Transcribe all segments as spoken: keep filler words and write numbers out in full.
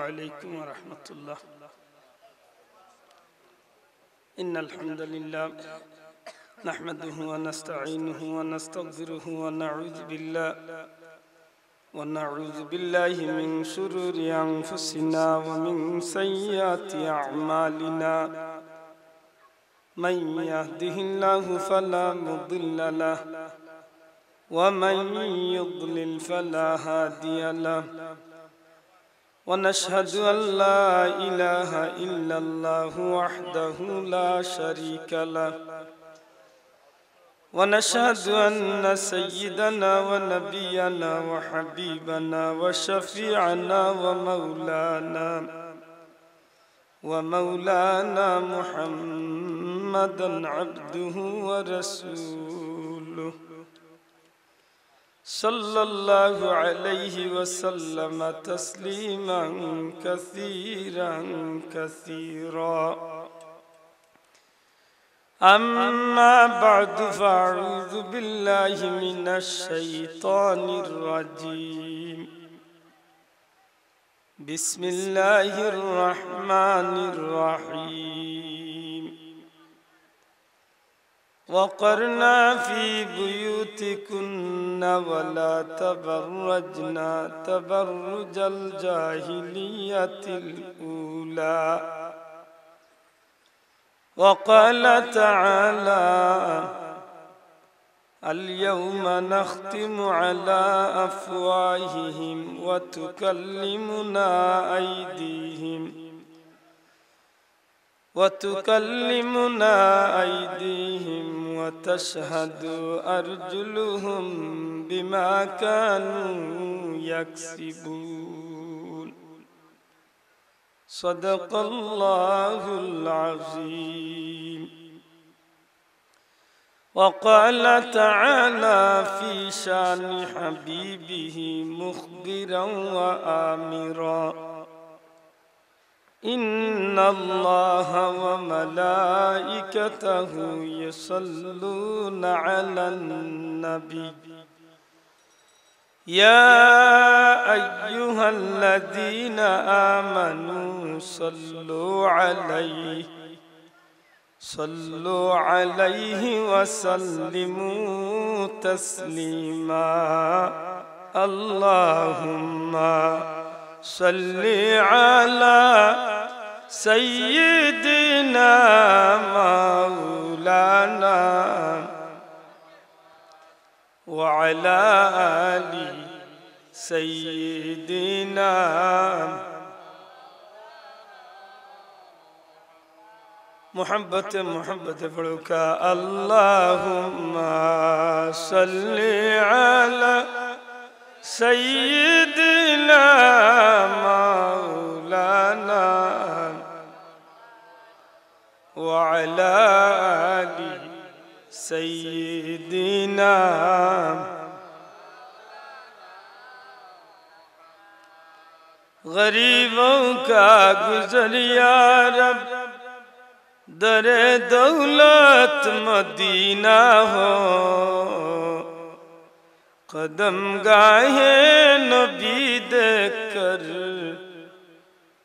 عليكم ورحمة الله. إن الحمد لله نحمده ونستعينه ونستغفره ونعوذ بالله، ونعوذ بالله من شرور أنفسنا ومن سيئات أعمالنا. من يهده الله فلا مضل له، ومن يضلل فلا هادي له. ونشهد أن لا إله إلا الله وحده لا شريك له، ونشهد أن سيدنا ونبينا وحبيبنا وشفيعنا ومولانا، ومولانا محمدا عبده ورسوله، صلى الله عليه وسلم تسليما كثيرا كثيرا. أما بعد، فأعوذ بالله من الشيطان الرجيم. بسم الله الرحمن الرحيم. وقرنا في بيوتكن ولا تبرجن تبرج الجاهلية الأولى. وقال تعالى: اليوم نختم على أفواههم وتكلمنا أيديهم، وتكلمنا أيديهم وتشهد أرجلهم بما كانوا يكسبون. صدق الله العظيم. وقال تعالى في شان حبيبه مخبرا وآمرا: إن الله وملائكته يصلون على النبي، يا أيها الذين آمنوا صلوا عليه، صلوا عليه وسلموا تسليما. اللهم صل على سيدنا مولانا وعلى آل سيدنا. محبت، محبت پڑھو کا، اللهم صل على سيدنا مولانا وعلى آل سيدنا. غریبوں کا گزر یا رب، در دولت مدینہ ہو، قدم گاہ نبی دیکھ کر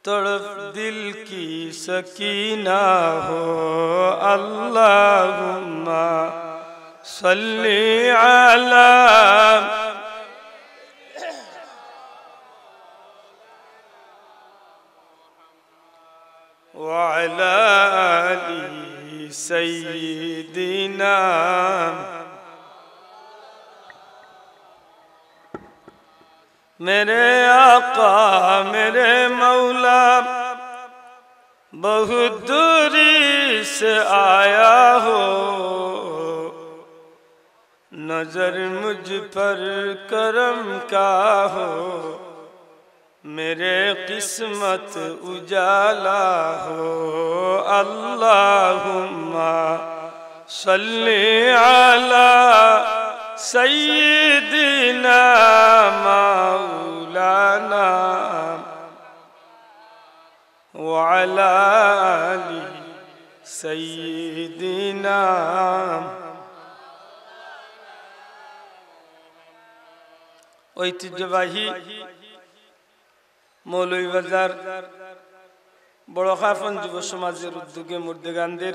تڑپ دل کی سکینہ ہو۔ اللهم صل على وعلى آل سيدنا۔ میرے آقا، میرے مولا، بہت دوری سے آیا ہو، نظر مجھ پر کرم کا ہو، میرے قسمت اجالا ہو۔ اللهم صل على سيدنا مولانا وعلى آل سيدنا۔ ঐতিহ্যবাহী মৌলভীবাজার বড় খাফন যুব সমাজের উদ্যোগে মুর্দেগানদের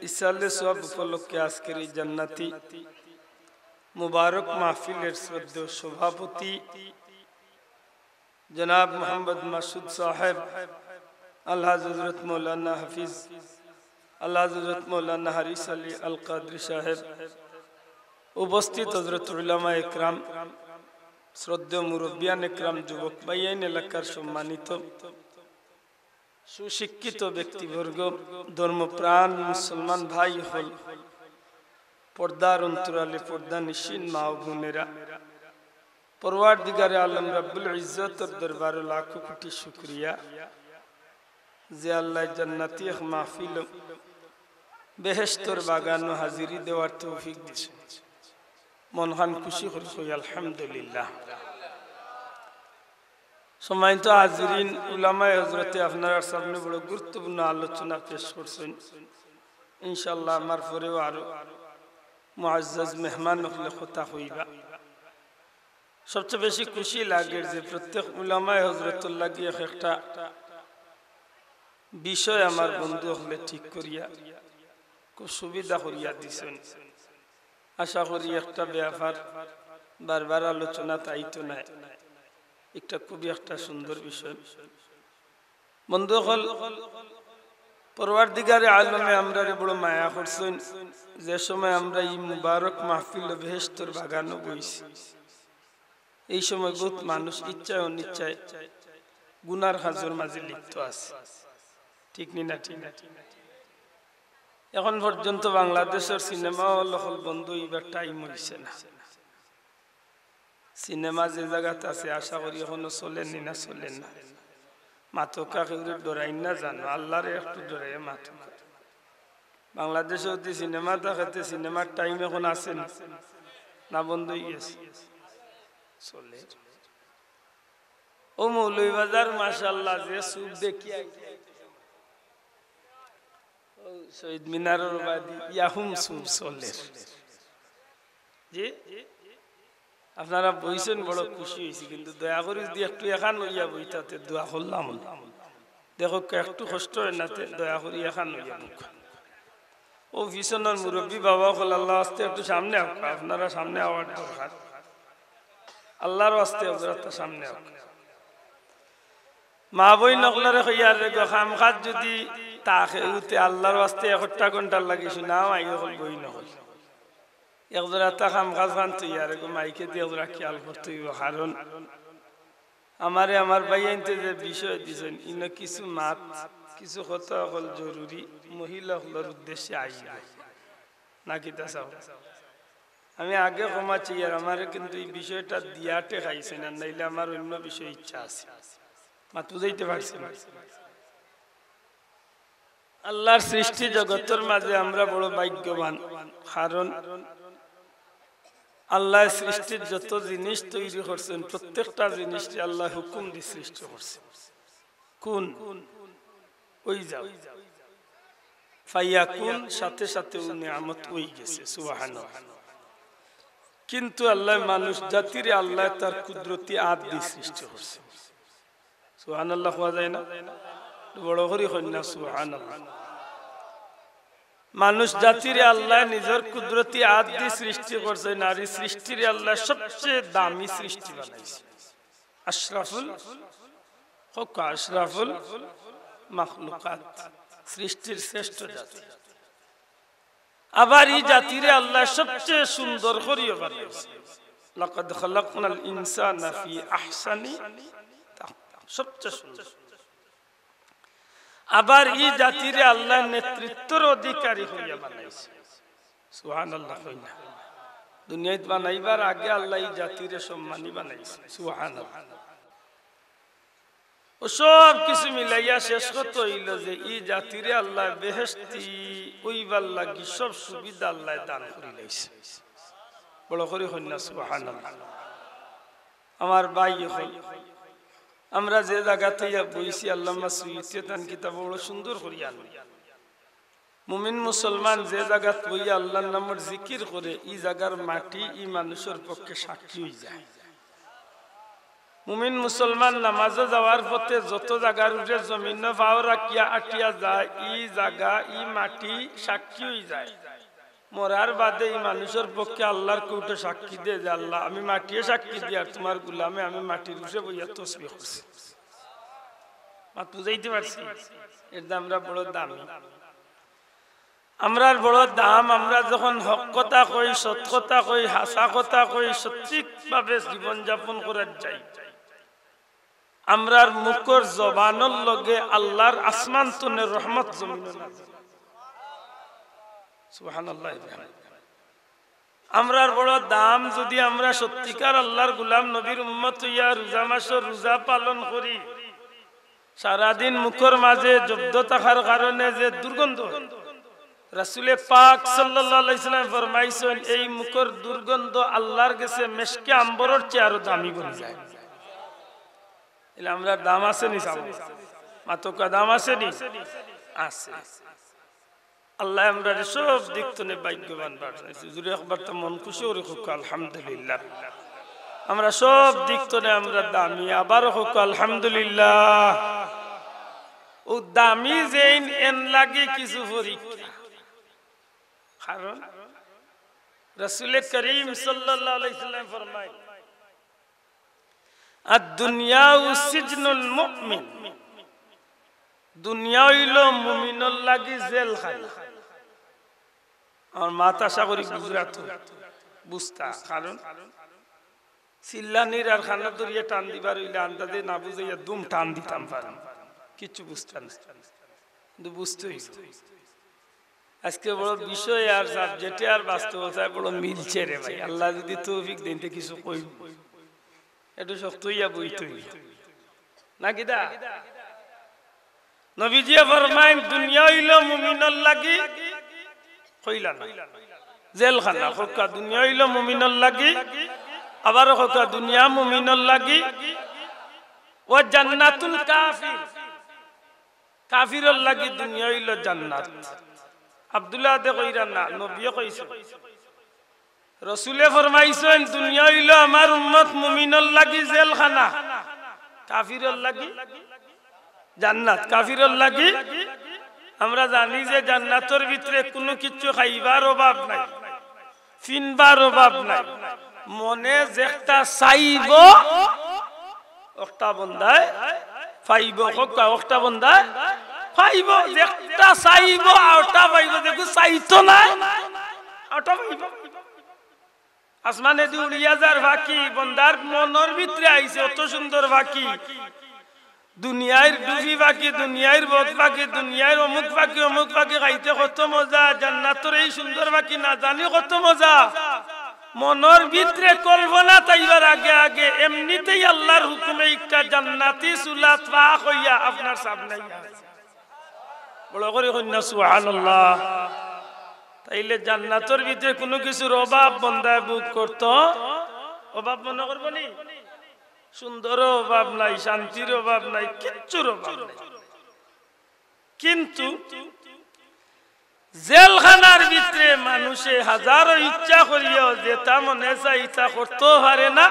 ইসালে সওয়াব উপলক্ষে আজকের এই জান্নাতি মুবারক মাহফিলের শ্রদ্ধেয় সভাপতি জনাব মোহাম্মদ মাসুদ সাহেব, আলহাজ হজরত মৌলানা হাফিজ, আলহাজ হজরত মৌলানা হারিস আলী আল কাদরি সাহেব, উপস্থিত হজরত উলামা একরাম, শ্রদ্ধেয় মুরব্বিয়ান একরাম, যুবক ভাইয়াইন, এলাকার সম্মানিত সুশিক্ষিত ব্যক্তিবর্গ, ধর্মপ্রাণ মুসলমান ভাই হকল, পর্দার অন্তরালে পর্দা নিশিন মা ও বোনেরা, পরওয়ারদিগারে আলম রব্বুল ইজ্জতর দরবারো লাখো কোটি শুকরিয়া যে আল্লায় জান্নাতি এক মাহফিল বেহেশতর বাগানো হাজিরি দেওয়ার তৌফিক দিছে। মনখান খুশি করি কই আলহামদুলিল্লাহ। সম্মানিত হাজিরিন, উলামায়ে হজরতে আপনারার সামনে বড় গুরুত্বপূর্ণ আলোচনা পেশ করছইন। ইনশাআল্লাহ আমার পরেও আরো মুআজ্জাজ মেহমান হকলে কথা কইবা। সবচেয়ে বেশি খুশি লাগের যে প্রত্যেক উলামায়ে হজরতর লাগি এক একটা বিষয় আমার বন্ধু হকলে ঠিক করিয়া খুব সুবিধা করিয়া দিছইন। আশা করি একটা ব্যাপার বারবার আলোচনাত আইতো নায়, এটা খুবই একটা সুন্দর বিষয়। বন্ধু হকল, পরওয়ারদিগারে আলমে আমরারে বড় মায়া করছইন। যে সময় আমরা ই মুবারক মাহফিল বেহেশতর বাগানো বইছি, এই সময় বহুত মানুষ ইচ্ছায় অনিচ্ছায় গুনার কাজর মাঝে লিপ্ত আছে, ঠিক নি না? ঠিক না? এখন পর্যন্ত বাংলাদেশর সিনেমা হল হকল বন্ধ অইবার টাইম অইছে না। সিনেমা যে জাগাত আছে, আশা করি এখনো চলের নি না চলের না? মাতউক্কা, কেউরে ডরাইন না জানো, আল্লারে একটু ডরাইয়া মাতউক্কা। বাংলাদেশো যদি সিনেমা থাকে, তে সিনেমার টাইম এখন আছে নি না বন্ধ অইগেছে? চলের। ও মৌলভীবাজার, মাশাআল্লাহ, যে সুপ দেখি আইছে। ও শহীদ মিনারর বাদি ইয়াহুম সুপ চলের। জি, আপনারা বইছইন, বড় খুশি অইছি, কিন্তু দয়া করি যদি একটু এখান অইয়া বইতা, তে দোয়া করলাম। দেখউক্কা, একটু কষ্ট অয় না, তে দয়া করি এখান অইয়া বউক্কা। ও পিছনর মুরব্বি বাবা হকল, আল্লার ওয়াস্তে একটু সামনে আউক্কা, আপনারা সামনে আওয়ার দরকার। আল্লার ওয়াস্তে হজরতটা সামনে আউক্কা। মা বইন হকলরে কইয়ার রে গো, কাম কাজ যদি থাকে, উতে আল্লার ওয়াস্তে একটা ঘন্টার লাগি শুনাও, আই হকল বইন হকল। এক জোড়াতা কাম কাজ খান থইয়া রে গো, মাইকে দি এক জোড়া খেয়াল করতে অইবো, কারণ আমারে আমার ভাইয়াইন্তে যে বিষয় দিছইন, ইনো কিছু মাত, কিছু কথা হকল জরুরি, মহিলা হকলর উদ্দেশ্যে আইবো। না কিতা চাও? আমি আগে ক্ষমা চাইয়ার, আমারে কিন্তু ই বিষয়টা দিয়া ঠেকাইছইন, আর নাইলে আমার অইন্য বিষয়ে ইচ্ছা আছে। মাত বুঝাইতে পারছি না। আল্লার সৃষ্টি জগতর মাঝে আমরা বড় ভাগ্যবান, কারণ আল্লায় সৃষ্টির যত জিনিস তৈরি করছইন, প্রত্যেকটা জিনিসরে আল্লায় হুকুম দি সৃষ্টি করছইন। কুন, অই যাও, ফায়াকুন, সাথে সাথে অউ নিয়ামত অইগেছে। সুবহানাল্লাহ। কিন্তু আল্লায় মানুষ জাতিরে আল্লায় তার কুদরতি আত দি সৃষ্টি করছইন। সুবহানাল্লাহ কওয়া যায় না? বড় করি কইন না সুবহানাল্লাহ। মানুষ জাতিরে আল্লায় নিজর কুদরতি আত দি সৃষ্টি করছইন, আর ই সৃষ্টিরে আল্লায় সবচেয়ে দামি সৃষ্টি বানাইছইন। আশরাফুল, কউক্কা, আশরাফুল মাখলুকাত, সৃষ্টির শ্রেষ্ঠ জাতি। আবার ই জাতিরে আল্লায় সবচেয়ে সুন্দর করিও বানাইছইন। লাকাদ খালাকনাল ইনসানা ফি আহসানি তাকওয়িম। সবচেয়ে সুন্দর। আবার ই জাতিরে আল্লায় নেতৃত্বর অধিকারী করিয়া বানাইছইন। সুবহানাল্লাহ কইন না। দুনিয়াত বানাইবার আগে আল্লায় ই জাতিরে সম্মানী বানাইছইন। সুবহানাল্লাহ। ও সব কিছু মিলাইয়া শেষ কথা অইলো যে ই জাতিরে আল্লায় বেহেশতি অইবার লাগি সব সুবিধা আল্লায় দান করিলাইছইন। বড় করি কইন না সুবহানাল্লাহ। আমার ভাই অকল, আমরা যে জাগাত আইয়া বইছি, আল্লামা সুয়ুতিয়ে তান কিতাবো বড় সুন্দর করিয়া আনছইন। মুমিন মুসলমান যে জাগাত বইয়া আল্লার নামর জিকির করে, ই জাগার মাটি ই মানুষর পক্ষে সাক্ষী অইযায়। মুমিন মুসলমান নামাজো যাওয়ার পথে যত জাগার উপরে জমিনো পাও রাখিয়া আটিয়া যায়, ই জাগা, ই মাটি সাক্ষী অইযায়। মরার বাদে ই মানুষর পক্ষে আল্লার কোর্টো সাক্ষী দেয় যে, "আল্লা, আমি মাটিয়ে সাক্ষী দিয়ার তুমার গুলামে আমি মাটির উপরে বইয়া তসবিহ করছি।" মাত বুঝাইতে পারছি? এর দাম আমরা বড় দামি। আমরার বড় দাম, আমরা যখন হক কথা কই, সৎ কথা কই, হাছা কথা কই, সঠিকভাবে জীবনযাপন করার যাই, আমরার মুখর জবানর লগে আল্লার আসমান তনে রহমত জমিনো নাজিল। সুবহানাল্লাহ। আমরার বড় দাম, যুদি আমরা সত্যিকার আল্লার গুলাম, নবীর উম্মত অইয়া রোজা মাসর রোজা পালন করি, সারাদিন মুখর মাঝে জব্দ থাকার কারণে যে দুর্গন্ধ, রাসূলে পাক সাল্লাল্লাহু আলাইহি ওয়াসাল্লাম ফরমাইছইন, এই মুখর দুর্গন্ধ আল্লার গেছে মেশকে আম্বরর চেয়ে আরো দামি বনি যায়। এলে আমরার দাম আছে নি সাব? মাতকা দাম আছে নি? আছে। আল্লায় আমরারে সব দিক তনে ভাগ্যবান বানাইছে। জুরে একবার তো মন খুশি করি কউক্কা আলহামদুলিল্লাহ। আমরা সব দিক তনে আমরা দামি, আবারও কউক্কা আলহামদুলিল্লাহ। অউ দামি যেইন এন লাগি কিছু পরীক্ষা। কারণ রাসূলে করিম সাল্লাল্লাহু আলাইহি ওয়াসাল্লাম ফরমায়, "আদ দুনিয়াউ সিজনুল মুমিন।" দুনিয়া অইলো মুমিনর লাগি জেলখানা। আমার মাত আশা করি বুঝরা তো, বুঝতা, কারণ চিল্লানির আর কানো ধরিয়া টান দিবার অইলে আন্দাজে না বুঝাইয়া দুম টান দিতাম পারি, কিচ্ছু বুঝতা না, কিন্তু বুঝতে অইবো। আজকে বড় বিষয় আর সাবজেক্টে আর বাস্তবতায় বড় মিলছে রে ভাই। আল্লায় যুদি তৌফিক দেইন তে কিছু কইমু, একটু শক্ত অইয়া বইতে অইবো। না কিতা? নবীজিয়ে ফরমাইন, দুনিয়া অইলো মুমিনর লাগি, কইলা না, জেলখানা। কউক্কা, দুনিয়া অইলো মুমিনর লাগি, আবারও কউক্কা, দুনিয়া মুমিনর লাগি, ওয়া জান্নাতুল কাফির, কাফিরর লাগি দুনিয়া অইলো জান্নাত। আব্দুল্লাহ দে কইরা না, নবীয়ে কইছইন। রসুলে ফরমাইছইন, দুনিয়া অইলো আমার উম্মত মুমিনর লাগি জেলখানা, কাফিরর লাগি জান্নাত। কাফিরর লাগি, আমরা জানি যে জান্নাতর ভিতরে কুনু কিচ্ছু খাইবার অভাব নাই, ফিনবার অভাব নাই। মনে যেকটা চাইবো, অকটা বন্দায় পাইবো। কউক্কা, অকটা বন্দায় পাইবো। যেকটা চাইবো, অকটা পাইবো। যেগু চাইতো নায়, অকটা পাইবো। আসমানেদি উড়িয়া যার পাখি, বন্দার মনর ভিতরে আইছে অত সুন্দর পাখি। দুনিয়ার ডুফি পাখি, দুনিয়ার বদ পাখি, দুনিয়ার অমুক পাখি, অমুক পাখি খাইতে কত মজা, জান্নাতর এই সুন্দর পাখি না জানি কত মজা। মনর ভিতরে কল্পনা তাইবার আগে আগে এমনিতেই আল্লার হুকুমে একটা জান্নাতি চুলাত পাক অইয়া আপনার সামনে আইয়া। বড় করি কইন না সুবহানাল্লাহ। তাইলে জান্নাতর ভিতরে কুনু কিছুর অভাব বন্দায় ভোগ করতো, অভাব মনে করবো নি? সুন্দরও অভাব নাই, শান্তির অভাব নাই, কিচ্ছুর অভাব নাই। কিন্তু জেলখানার ভিতরে মানুষে হাজারো ইচ্ছা করিয়াও যেটা মনে চায় ইটা করতেও পারে না,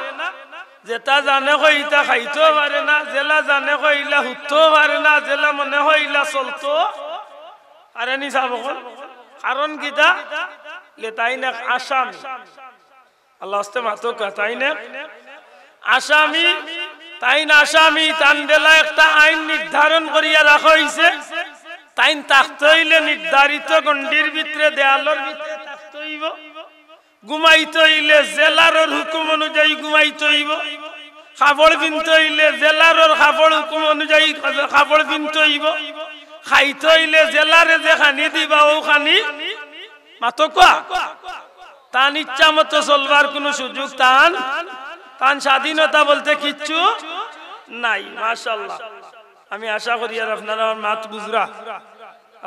যেটা জানে কয় ইটা খাইতেও পারে না, যেলা জানে কয় ইলা হুততেও পারে না, যেলা মনে কয় ইলা চলতো পারে নি সাব অকল। কারণ কিতা? লে তাইন এক আসামি। আল্লাহ আস্তে মাতকা, তাইন এক আসামি, তাইন আসামি, তান বেলা একটা আইন নির্ধারণ করিয়া রাখা অইছে। তাইন থাকতে অইলে নির্ধারিত গণ্ডির ভিতরে, দেয়ালর ভিতরে থাকতে অইবো। ঘুমাইতে অইলে জেলারর হুকুম অনুযায়ী ঘুমাইতে অইবো। কাপড় পিনতে অইলে জেলারর কাপড় হুকুম অনুযায়ী কাপড় পিনতে অইবো। খাইতে অইলে জেলারে যে খানি দিবা অউ খানি। মাতকা। তান ইচ্ছা মতো চলবার কুনু সুযোগ তান, তান স্বাধীনতা বলতে কিচ্ছু নাই। মাশাআল্লাহ। আমি আশা করি আর আপনারা আমার মাত বুঝরা।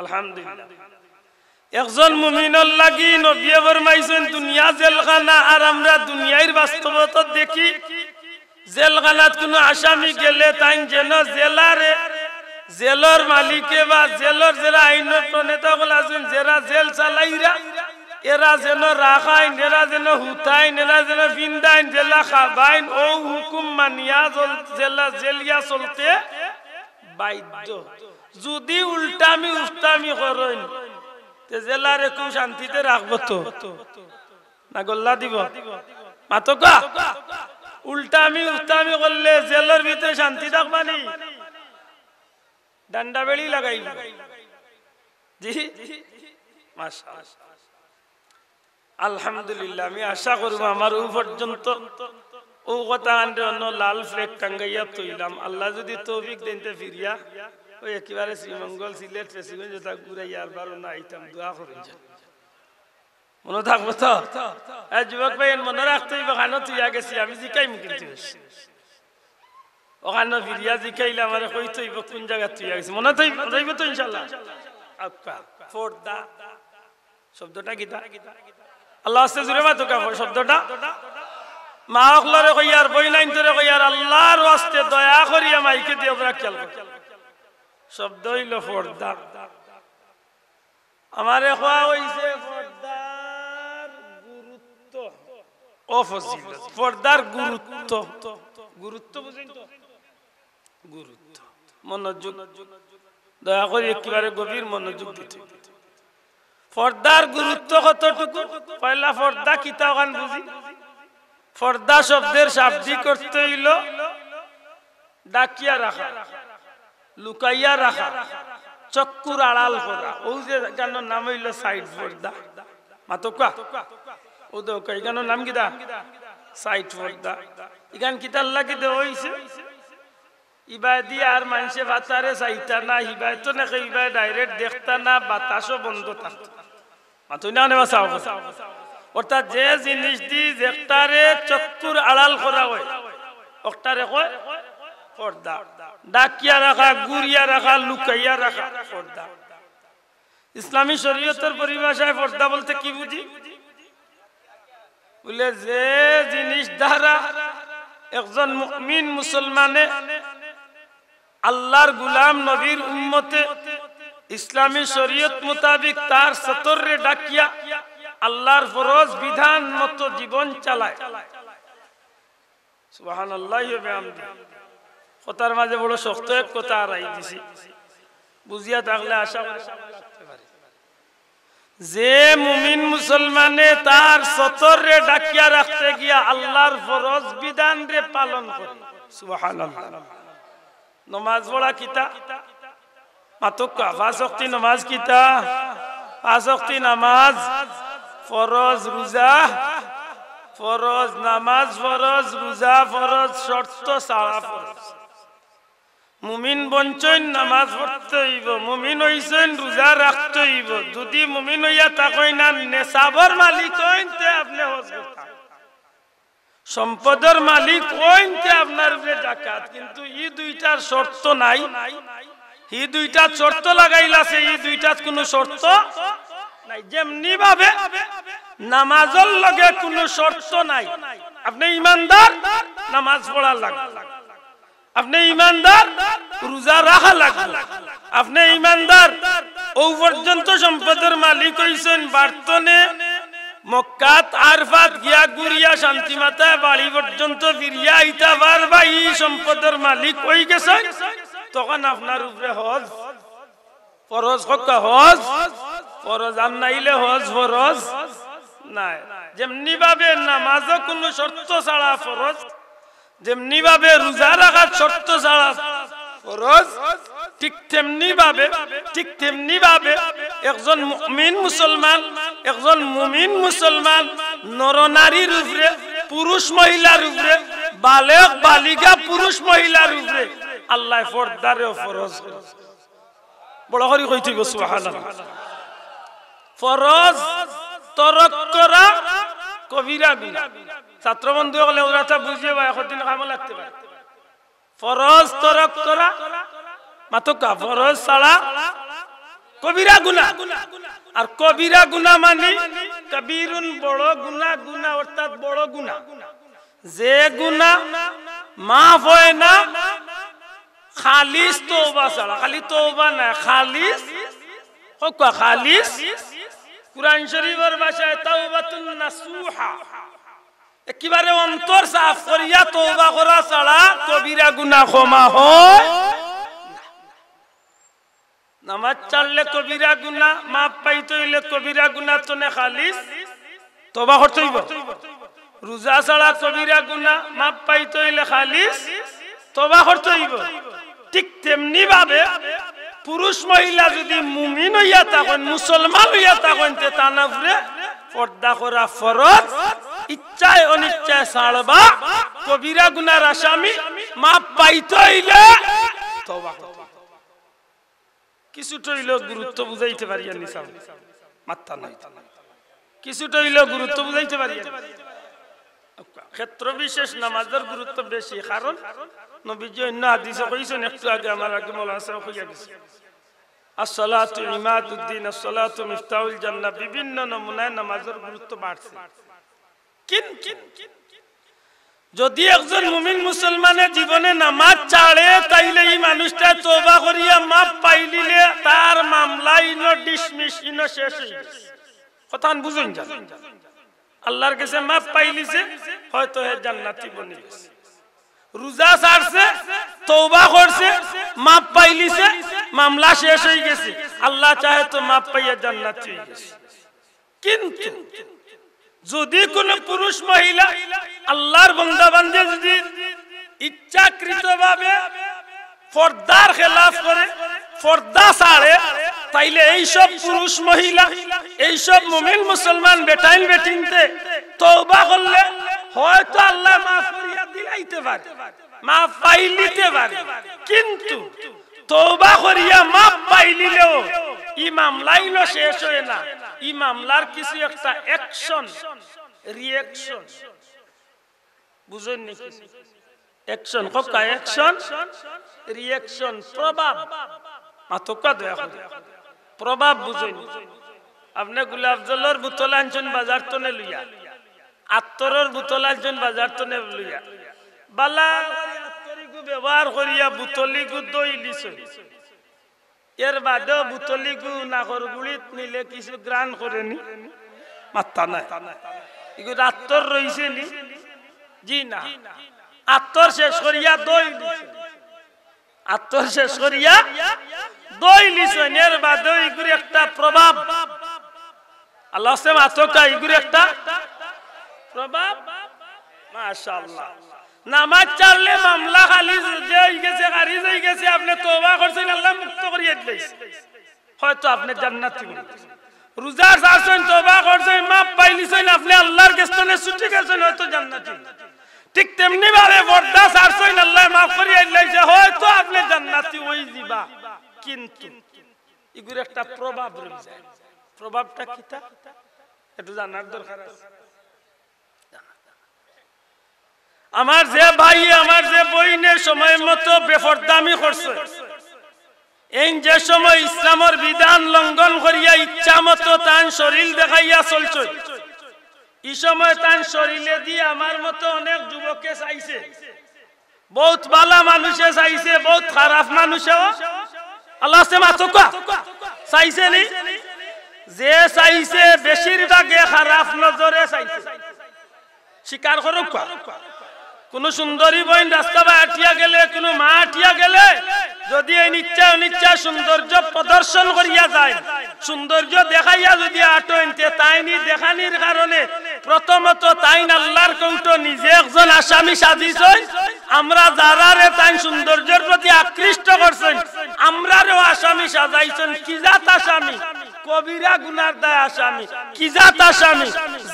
আলহামদুলিল্লাহ। একজন মুমিনর লাগি নবীয়ে ফরমাইছইন দুনিয়া জেলখানা, আর আমরা দুনিয়ার বাস্তবতা দেখি জেলখানাত কুনু আসামি গেলে তাইন যেন জেলারে, জেলর মালিকে বা জেলর যেরা আইনর প্রণেতা অকল আছইন, যেরা জেল চালাইরা, এরা যেন রাখাইন, এরা যেন হুতাইন, এরা যেন ফিন্দাইন, যেলা খাবাইন, অউ হুকুম মানিয়া জল-, যেলা জেলিয়া চলতে বাধ্য। যুদি উল্টামি উস্তামি করইন, তে জেলারে কেউ শান্তিতে রাখবো তো? না গল্লা দিব? মাতকা? উল্টামি উস্তামি করলে জেলর ভিতরে শান্তি থাকবানি? ডান্ডা বেড়ি লাগাইল। জি? মাশাআল্লাহ। আলহামদুলিল্লাহ, আমি আশা করমু আমার অউ পর্যন্ত অউ কথা আনরে অন্য লাল ফ্ল্যাগ টাঙ্গাইয়া থইলাম। আল্লায় যুদি তৌফিক দেইন তে ফিরিয়া অউ একেবারে শ্রীমঙ্গল, সিলেট, ফেঞ্চুগঞ্জ যেতা ঘুরাইয়া আরবার অনো আইতাম, দোয়া করইন যেন। মনো থাকবো তো? এ যুবক ভাই, এন মনো রাখতে অইবো, কানো থুইয়া গেছি, আমি জিকাইমু কিন্তু বেশি। অখানো ফিরিয়া জিকাইলে আমারে কইতে অইবো কুন জাগাত থুইয়া গেছি। মনো থাকবো তো ইনশাআল্লাহ? আক্কা, পর্দা। শব্দটা কিতা? আল্লার ওয়াস্তে জুরে মাতকা শব্দটা। মা অকলরে কইয়ার, বইনাইন্তরে কইয়ার, আল্লার ওয়াস্তে দয়া করিয়া মাইকে দিয়া অউরা খিয়াল করো। শব্দ অইলো পর্দা। আমারে কওয়া অইছে পর্দার গুরুত্ব। ও ফজিলত, পর্দার গুরুত্ব। গুরুত্ব বুঝইন তো? গুরুত্ব। মনোযোগ। দয়া করি একেবারে গভীর মনোযোগ দিতে। পর্দার গুরুত্ব কতটুকু? পয়লা পর্দা কিতা অখান বুঝি। পর্দা শব্দের শাব্দিক অর্থ অইলো ঢাকিয়া রাখা, লুকাইয়া রাখা, চক্ষুর আড়াল করা। অউ যে ইখানর নাম অইলো সাইড পর্দা। মাতকা? অউ দেখউক্কা, ইখানর নাম কিতা? সাইড পর্দা। ইখান কিতার লাগি দেওয়া অইছে? ইবায়দি আর মানষে ফাতারে চাইতা না, হিবায়দি নাকে ইবায় direct দেখতা না, বাতাসও বন্ধ থাকতো। মাতইন না নে বা চাও। অর্থাৎ যে জিনিসদি দেখতারে চক্ষুর আড়াল করা অয়, অকটারে কয় পর্দা। ঢাকিয়া রাখা, গুরিয়া রাখা, লুকাইয়া রাখা, পর্দা। ইসলামী শরীয়তর পরিভাষায় পর্দা বলতে কি বুঝি? বুলে, যে জিনিস দ্বারা একজন মুমিন মুসলমানে আল্লার গুলাম নবীর উম্মতে ইসলামী শরীয়ত মোতাবিক তার সতররে ঢাকিয়া আল্লার ফরজ বিধান মতো জীবন চালায়। সুবহানাল্লাহি ওয়া বিহামদিহি। কথার মাঝে বড় শক্ত এক কথা আড়াই দিছি, বুঝিয়া থাকলে আশা করি সামনে রাখতে পারি। যে মুমিন মুসলমানে তার সতররে ঢাকিয়া রাখতে গিয়া আল্লার ফরজ বিধানরে পালন করে, সুবহানাল্লাহ। নমাজ পড়া কিতা? মাতকা, পাঁচ ওয়াক্তি নমাজ কিতা? পাঁচ ওয়াক্তি নামাজ, ফরজ রোজা, ফরজ নামাজ, ফরজ রোজা, ফরজ শর্ত ছাড়া ফরজ। মুমিন বনছইন নামাজ পড়তে অইবো, মুমিন অইছইন রোজা রাখতে অইবো। যুদি মুমিন অইয়া থাকইন আর নেশাবর মালিক অইন, তে আপনে হজ করতা। সম্পদর মালিক অইন তে আপনার উপরে জাকাত, কিন্তু ই দুইটার শর্ত নাই। ই দুইটাত শর্ত লাগাইল আছে, ই দুইটাত কুনু শর্ত নাই। যেমনি ভাবে নামাজর লগে কুনু শর্ত নাই, আপনে ইমানদার, নামাজ পড়া লাগবো। আপনে ইমানদার, রোজা রাখা লাগবো। আপনে ইমানদার, অউ পর্যন্ত সম্পদর মালিক অইছইন, বাড়তনে মক্কাত আরফাত গিয়া ঘুরিয়া শান্তি মাতায় বাড়ি পর্যন্ত ফিরিয়া আইতা পারবা, ই সম্পদর মালিক অইগেছইন, তখন আপনার উপরে হজ ফরজ। কউক্কা, হজ ফরজ, আর নাইলে হজ ফরজ নায়। যেমনি ভাবে নামাজও কুনু শর্ত ছাড়া ফরজ, যেমনি ভাবে রোজা রাখাত শর্ত ছাড়া ফরজ, ঠিক তেমনি ভাবে, ঠিক তেমনি ভাবে একজন মুমিন মুসলমান, একজন মুমিন মুসলমান নরনারীর উপরে, পুরুষ মহিলার উপরে, বালেগ বালিগা পুরুষ মহিলার উপরে আল্লায় পর্দারেও ফরজ করছে। বড় করি কইতে অইবো, সুবহানাল্লাহ। ফরজ তরক করা কবিরা গুনাহ। ছাত্র বন্ধু অকলে অউরাটা বুঝিও বা, একদিন কামো লাগতে পারে। ফরজ তরক করা, মাতকা, ফরজ ছাড়া কবিরা গুনাহ। আর কবিরা গুনাহ মানি কবিরুন, বড় গুনাহ, গুনাহ অর্থাৎ বড় গুনাহ। যে গুনাহ মাফ অয় না খালিস তওবা ছাড়া। খালি তওবা না, খালিস, কউক্কা, খালিস কোরআন শরীফর ভাষায় তাওবাতুন নাসুহা, একেবারে অন্তর সাফ করিয়া তওবা করা ছাড়া কবিরা গুনাহ ক্ষমা হয়। নামাজ ছাড়লে কবিরা গুনাহ, মাফ পাইতে অইলে কবিরা গুনাহ তনে খালিস তওবা করতে অইবো। রোজা ছাড়া কবিরা গুনাহ, মাফ পাইতে অইলে খালিস তওবা করতে অইবো। ঠিক তেমনি ভাবে পুরুষ মহিলা যুদি মুমিন অইয়া থাকইন, মুসলমান অইয়া থাকইন, তে তান উপরে পর্দা করা ফরজ। ইচ্ছায় অনিচ্ছায় ছাড়বা, কবিরা গুনার আসামি, মাফ পাইতে অইলে তওবা করতে অইবো। কিছুটা অইলেও গুরুত্ব বুঝাইতে পারিয়ার নি সাব? মাত্তা নাই। কিছুটা অইলেও গুরুত্ব বুঝাইতে পারিয়ার নি? ক্ষেত্র বিশেষ নামাজর গুরুত্ব বেশি, কারণ নবীজি অন্য হাদিসে কইছইন, একটু আগে আমার আগে মৌলানা সাব কইয়া গেছে, "আসসালাতু ইমাদুদ্দিন, আসসালাতু মিফতাহুল জান্নাহ", বিভিন্ন নমুনায় নামাজর গুরুত্ব বাড়ছে। কিন্তু যুদি একজন মুমিন মুসলমানে জীবনে নামাজ ছাড়ে, তাইলে ই মানুষটা তওবা করিয়া মাফ পাইলিলে তার মামলা ইনো ডিসমিস, ইনো শেষ অই গেছে। কথাখান বুঝইন যান। আল্লার গেছে মাফ পাইলিছে, হয়তো হে জান্নাতি বনি গেছে। রোজা ছাড়ছে, তওবা করছে, মাফ পাইলিছে, মামলা শেষ অই গেছে। আল্লা চাহে তো মাফ পাইয়া জান্নাতি অই গেছে। কিন্তু যুদি কুনু পুরুষ মহিলা আল্লার বন্দা বান্দি যুদি ইচ্ছাকৃতভাবে পর্দার খেলাফ করে, পর্দা ছাড়ে, তাইলে এইসব পুরুষ মহিলা, এইসব মুমিন মুসলমান বেটাইন বেটিন্তে তওবা করলে হয়তো আল্লায় মাফ করিয়া দিলাইতে পারে, মাফ পাইলিতে পারে। কিন্তু তওবা করিয়া মাফ পাইলিলেও ই মামলা ইনো শেষ অয় না। ই মামলার কিছু একটা action, reaction, বুঝইন নি? Action, কউক্কা, action, reaction, প্রভাব। মাতউক্কা দয়া করি। প্রভাব বুঝইন নি? আপনে গোলাপ জলর বোতল আনছইন বাজার তনে লইয়া, আতরর বোতল আনছইন বাজার তনে লইয়া, বালা করি আতর ইগু ব্যবহার করিয়া বোতল ইগু ধইলিছইন। এর বাদেও বোতল ইগু নাকর গুড়িত নিলে কিছু ঘ্রাণ করে নি? মাত্তা নাই। ইগু আতর রইছে নি? জি না। আতর শেষ করিয়া ধইলিছইন। আতর শেষ করিয়া ধইলিছইন। এর বাদেও ইগুর একটা প্রভাব। আল্লাহ আসে মাতউক্কা, ইগুর একটা প্রভাব। মাশাআল্লাহ। নামাজ ছাড়লে মামলা খালিস অই গেছে, খারিজ অই গেছে, আপনে তওবা করছইন, আল্লায় মুক্ত করিয়া দিলাইছে। হয়তো আপনে জান্নাতি অইবেন। রোজা ছাড়ছইন, তওবা করছইন, মাফ পাইলিছইন, আপনে আল্লার গেছ তনে ছুটি গেছইন, হয়তো জান্নাতি অইবেন। ঠিক তেমনি ভাবে পর্দা ছাড়ছইন, আল্লায় মাফ করিয়া দিলাইছে, হয়তো আপনে জান্নাতি অই যিবা। কিন্তু ইগুর একটা প্রভাব রই যায়। প্রভাবটা কিতা? একটু জানার দরকার আছে। আমার যে ভাইয়ে, আমার যে বইনে সময় মতো বেপর্দামি করছে, এইন যে সময় ইসলামর বিধান লঙ্ঘন করিয়া ইচ্ছা মতো তান শরীল দেখাইয়া চলছে, ই সময় তান শরীলেদি আমার মতো অনেক যুবকে চাইছে, বউত বালা মানুষে চাইছে, বউত খারাপ মানুষেও। আল্লাহ আসে মাতউক্কা। চাইছে নি? যে চাইছে বেশিরভাগে খারাপ নজরে চাইছে। স্বীকার করউক্কা। কুনু সুন্দরী বইন রাস্তা বায় আটিয়া গেলে, কুনু মা আটিয়া গেলে, যুদি এইন ইচ্ছা অনিচ্ছা সৌন্দর্য প্রদর্শন করিয়া যাইন, সৌন্দর্য দেখাইয়া যুদি আটইন, তে তাইন ই দেখানির কারণে প্রথমত তাইন আল্লার কোর্টো নিজে একজন আসামি সাজিছইন। আমরা যারারে তাইন সৌন্দর্যর প্রতি আকৃষ্ট করছইন, আমরারেও আসামি সাজাইছইন। কি জাত আসামি? কবিরা গুনার দায় আসামি। কি জাত আসামি?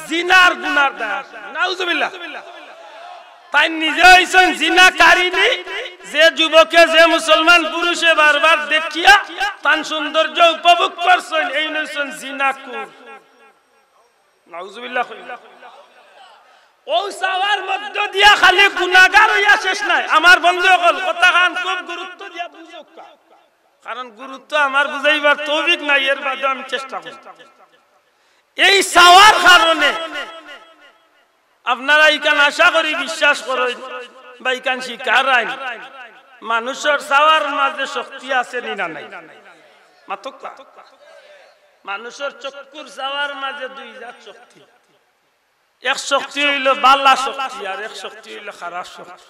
জিনার গুনার দায় আসামি। নাউজুবিল্লাহ। তাইন নিজে অইছইন জিনাকারিনী। যে যুবকে, যে মুসলমান পুরুষে বারবার দেখিয়া তান সৌন্দর্য উপভোগ করছইন, এইন অইছইন জিনাকুর। নাউজুবিল্লাহ কইলা। অউ চাওয়ার মধ্য দিয়া খালি গুনাগার অইয়া শেষ নায়। আমার বন্ধু অকল, কথাখান খুব গুরুত্ব দিয়া বুঝউক্কা। কারণ গুরুত্ব আমার বুঝাইবার তৌফিক নাই, এর বাদেও আমি চেষ্টা করি। এই চাওয়ার কারণে আপনারা ইখান আশা করি বিশ্বাস করইন বা ইখান স্বীকার আইন, মানুষর চাওয়ার মাঝে শক্তি আছে নি না নাই? মাতউক্কা। মানুষর চক্ষুর চাওয়ার মাঝে দুই জাত শক্তি। এক শক্তি অইলো বালা শক্তি, আর এক শক্তি অইলো খারাপ শক্তি।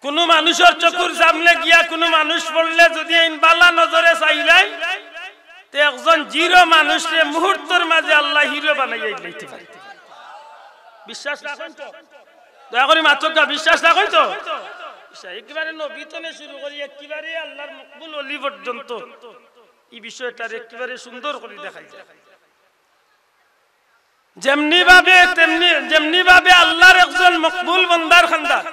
কুনু মানুষর চকুর সামনে গিয়া কুনু মানুষ পড়লে যুদি এইন বালা নজরে চাইলায়, তে একজন জিরো মানুষরে মুহূর্তর মাঝে আল্লায় হিরো বানাইয়া দিলাইতে পারে। বিশ্বাস রাখইন তো? দয়া করি মাতউক্কা, বিশ্বাস রাখইন তো? আচ্ছা, একেবারে নবী তনে শুরু করি, একেবারে আল্লার মকবুল অলি পর্যন্ত ই বিষয়টারে একেবারে সুন্দর করি দেখাই যায়। যেমনি ভাবে তেমনি, যেমনি ভাবে আল্লার একজন মকবুল বন্দার খান্দাত,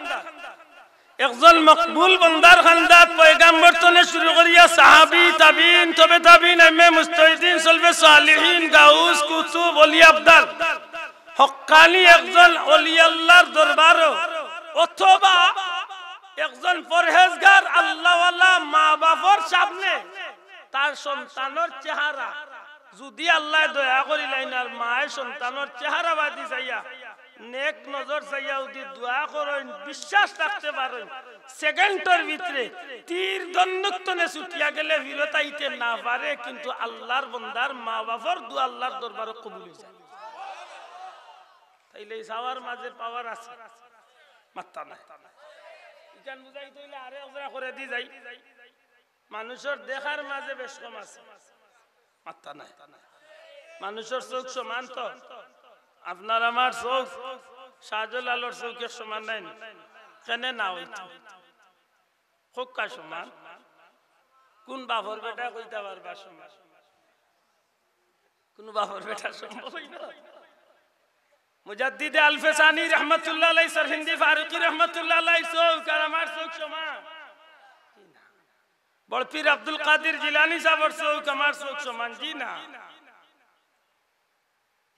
একজন মকবুল বন্দার খান্দাত পয়গাম্বর তনে শুরু করিয়া সাহাবী, তাবিন, তবে তাবিন, আইম্মায়ে মুজতাহিদিন, সলফে সালিহিন, গাউস, কুতুব, অলি আবদাল, হক্কানি একজন অলি আল্লার দরবারো, অথবা একজন পরহেজগার আল্লাওয়ালা মা বাফর সামনে তার সন্তানর চেহারা যুদি আল্লায় দয়া করিলাইন আর মায় সন্তানর চেহারা বাদি চাইয়া, নেক নজর চাইয়া যুদি দোয়া করইন, বিশ্বাস রাখতে পারইন, সেকেন্ডর ভিতরে তীর ধনুক তনে ছুটিয়া গেলে ফিরত আইতে না পারে, কিন্তু আল্লার বন্দার মা বাফর দোয়া আল্লার দরবারো কবুল অইযায়। তাইলে ই চাওয়ার মাঝে পাওয়ার আছে, মাত্তা নাই। ইখান বুঝাইতে অইলে আরো এক জোড়া করি দি যাই। মানুষর দেখার মাঝে বেশ কম আছে। মাত্তা নাই। মানুষর চউখ সমান তো? আপনার আমার চউখ, শাহজালালর চউখ এক সমান নায় নি? কেনে না অইতো? কউক্কা সমান। কুন বাফর বেটা কইতা পারবা সমান? কুনু বাফর বেটা সম্ভব অইবো? মুজাদ্দিদে আলফে সানি রহমতুল্লাহ আলাই, সরহিন্দি ফারুকি রহমতুল্লাহ আলাই চউখ আর আমার চউখ সমান? বড় পীর আব্দুল কাদির জিলানী সাবর চউখ আমার চউখ সমান? জি না।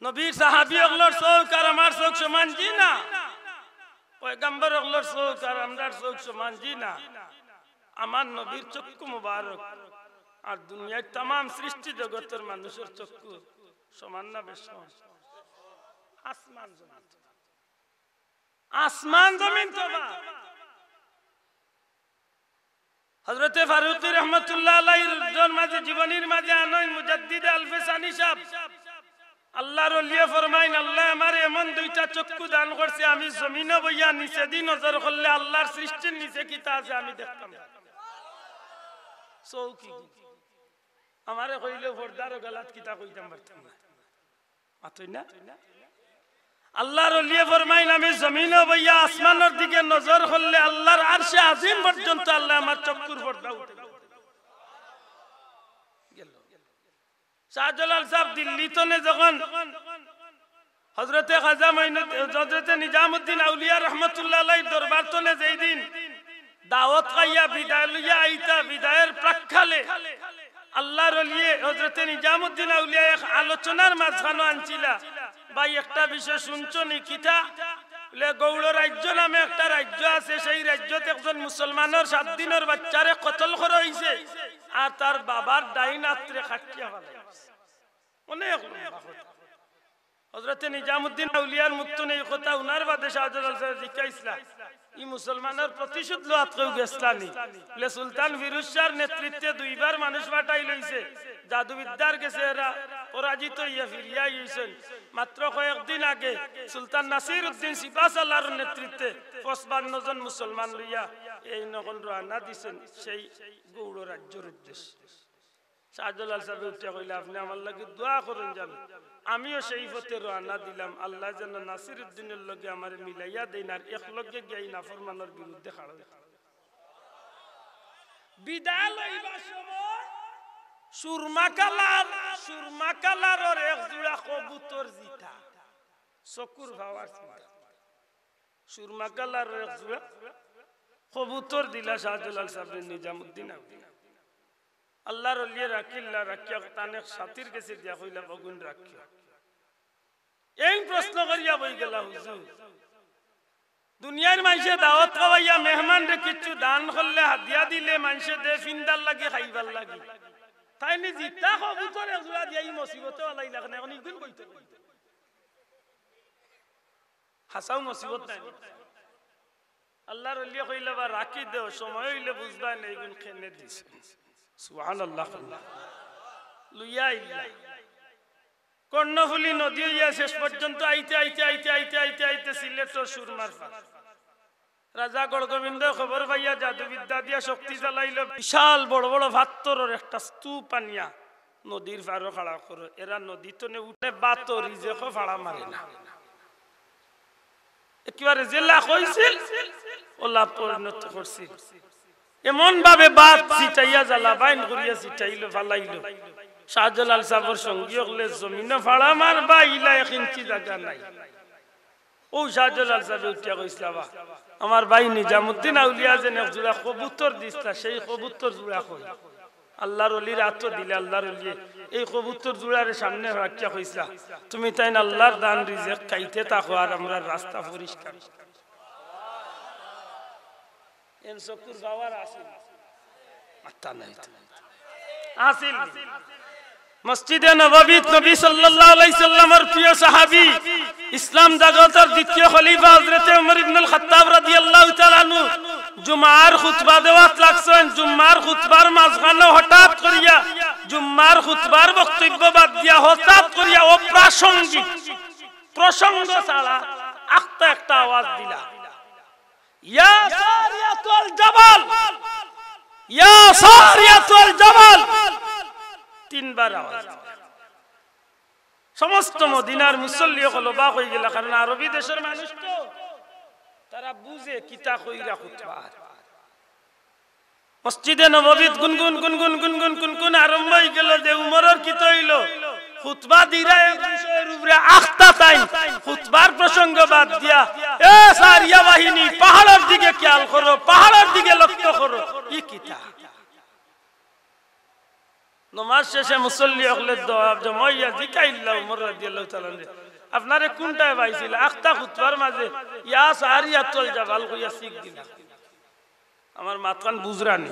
নবীর সাহাবী অকলর চউখ আর আমার চউখ সমান? জি না। পয়গাম্বর অকলর চউখ আর আমরার চউখ সমান? জি না। আমার নবীর চক্ষু মুবারক আর দুনিয়ার তামাম সৃষ্টি জগতর মানুষর চক্ষু সমান না বেশ কম? আসমান জমিন তো। আসমান জমিন তো বা। হযরতে ফারুকী রহমতুল্লাহ আলাইহির মাঝে, জীবনীর মাঝে আনইন মুজাদ্দিদে আলফে সানি সাব। আল্লাহর ওলিয়ে ফরমাইন, "আল্লায় আমারে এমন দুইটা চক্ষু দান করছে, আমি জমিনো বইয়া নিচেদি নজর করলে আল্লাহর সৃষ্টির নিচে কিতা আছে আমি দেখতাম।" চউখ কি? আমারে কইলে পর্দার গালাত কিতা কইতাম পারতাম না। মাতইন না? আল্লাহর ওলিয়ে ফরমাইন, "আমি জমিনো বইয়া আসমানর দিকে নজর করলে আল্লাহর আরশে আজিম পর্যন্ত আল্লায় আমার চক্ষুর পর্দা উঠে গেল।" শাহজালাল সাব দিল্লি তনে যখন হযরতে খাজা মাইনুদ্দিন, হযরতে নিজামুদ্দিন আউলিয়া রহমতুল্লাহ আলাইহির দরবার তনে যেই দিন দাওয়াত খাইয়া বিদায় লইয়া আইতা, বিদায়ের প্রাক্কালে আল্লাহর ওলিয়ে হযরতে নিজামুদ্দিন আউলিয়া এক আলোচনার মাঝখানো আনছিলা, "ভাই, একটা বিষয় শুনছো নি?" "কিতা?" বলে, "গৌড় রাজ্য নামে একটা রাজ্য আছে, সেই রাজ্যত একজন মুসলমানর সাত দিনর বাচ্চারে কতল করা অইছে, আর তার বাবার ডাইন আতরে কাটিয়া ফালাই দিছে।" অনেক লম্বা কথা। হযরতে নিজামুদ্দিন আউলিয়ার মুখ তনে ই কথা হুনার বাদে শাহজালাল সাবে জিকাইছলা, "ই মুসলমানর প্রতিশোধ লওয়াত কেউ গেছলা নি?" বলে, "সুলতান ফিরোজ শাহর নেতৃত্বে দুইবার মানুষ পাঠাইল অইছে, জাদুবিদ্যার গেছে এরা পরাজিত অইয়া ফিরিয়া আইছইন। মাত্র কয়েকদিন আগে সুলতান নাসির উদ্দিন সিপাহসালারর নেতৃত্বে পঁচপান্ন জন মুসলমান লইয়া এইন অখন রওয়ানা দিছইন সেই গৌড় রাজ্যর উদ্দেশ্যে।" শাহজালাল সাবে উঠিয়া কইলা, "আপনে আমার লাগি দোয়া করইন যেন, আমিও সেই পথে রওয়ানা দিলাম, আল্লায় যেন নাসির উদ্দিনর লগে আমারে মিলাইয়া দেইন, আর এক লগে গিয়া ই নাফরমানর বিরুদ্ধে খাড়া অইতাম।" বিদায় লইবার সময় সুরমা কালার, সুরমা কালারর এক জোড়া কবুতর জিতা, চকুর পাওয়ার চিন্তা। সুরমা কালারর এক জোড়া কবুতর দিলা শাহজালাল সাবরে নিজামুদ্দিন আউলিয়া। আল্লাহর ওলিয়ে রাখিলা, রাখিয়া তান এক সাথীর গেছে দিয়া কইলা, "অগুন রাখিও।" এইন প্রশ্ন করিয়া বই গেলা, "হুজুর, দুনিয়ার মানষে দাওয়াত খাওয়াইয়া মেহমানরে কিচ্ছু দান করলে, হাদিয়া দিলে মানষে দে ফিন্দার লাগি, খাইবার লাগি। তাইন নি জিতা কবুতর এক জোড়া দিয়া ই মুসিবতো ফালাইলা কেনে, অখন ইগুন কই থাকি?" হাছাউ মুসিবত নায় নি? আল্লাহর ওলিয়ে কইলা, "বা রাখি দেও, সময় অইলে বুঝবায় না ইগুন কেনে দিছে।" সুবহানাল্লাহ। লইয়া আইলা। কর্ণফুলী নদী অইয়া শেষ পর্যন্ত আইতে আইতে আইতে আইতে আইতে আইতে সিলেটর সুরমার পার। রাজা গড়গোবিন্দ খবর পাইয়া জাদুবিদ্যা দিয়া শক্তি চালাইল, বিশাল বড় বড় পাত্থরর একটা স্তূপ আনিয়া নদীর পারো খাড়া করো। এরা নদী তনে উঠে বাতো রিজেকো ফাড়া মারে না। একেবারে যেলা কইছিল, ওলা পরিণত করছিল। এমন ভাবে বাত ছিটাইয়া জ্বালা বাইন করিয়া ছিটাইল, ফালাইল। শাহজালাল সাবর সঙ্গী অকলে জমিনো ফাড়া মারবা, ইলা এক ইঞ্চি জাগা নাই। ও শাহজালাল সাবে উঠিয়া কইছলা, "বা, আমার ভাই নিজামুদ্দিন আউলিয়া যেন এক জোড়া কবুতর দিছলা, সেই কবুতর জোড়া কই?" আল্লাহর অলির আতো দিলে আল্লাহর অলিয়ে এই কবুতর জোড়ারে সামনে রাখিয়া কইছলা, "তুমি তাইন আল্লাহর দান রিজেক খাইতে থাকো, আর আমরার রাস্তা পরিষ্কার।" এন চকুর পাওয়ার আছিল। মাত্তা নাই তো। আছিল। মসজিদে নববীত নবী সাল্লাল্লাহু আলাইহি সাল্লামর প্রিয় সাহাবী, ইসলাম জগতর দ্বিতীয় খলিফা হযরতে উমর ইবনুল খাত্তাব রাদিয়াল্লাহু তাআলা আনহু জুমার খুতবা দেওয়াত লাগছইন। জুমার খুতবার মাঝখানো হঠাৎ করিয়া, জুমার খুতবার বক্তব্য বাদ দিয়া হঠাৎ করিয়া অপ্রাসঙ্গিক, প্রসঙ্গ ছাড়া আখতা একটা আওয়াজ দিলা, "ইয়া সারিয়াতুল জাবাল, ইয়া সারিয়াতুল জাবাল।" তিনবার আওয়াজ। সমস্ত মদিনার মুসল্লি অকল অবাক অইগেলা, কারণ আরবি দেশর মানুষ তো, তারা বুঝে কিতা কইরা খুতবা। মসজিদে নববীত গুনগুন গুনগুন গুনগুন গুনগুন আরম্ভ অইগেল যে উমরর কিতা অইলো? খুতবা দিরা এক বিষয়র উপরে আখতা তাইন। খুতবার প্রসঙ্গ বাদ দিয়া, "এ সারিয়া বাহিনী, পাহাড়র দিকে খেয়াল করো, পাহাড়র দিকে লক্ষ্য করো।" ই কিতা? নমাজ শেষে মুসল্লি অকলে দ-, জমা অইয়া জিকাইলা উমর রাদিয়াল্লাহু তাআলা আনহু, "আপনারে কুনটায় পাইছিল? আখতা খুতবার মাঝে ইয়া সারিয়াতুল জাবাল কইয়া শিখ দিলা।" আমার মাতখান বুঝরা নি?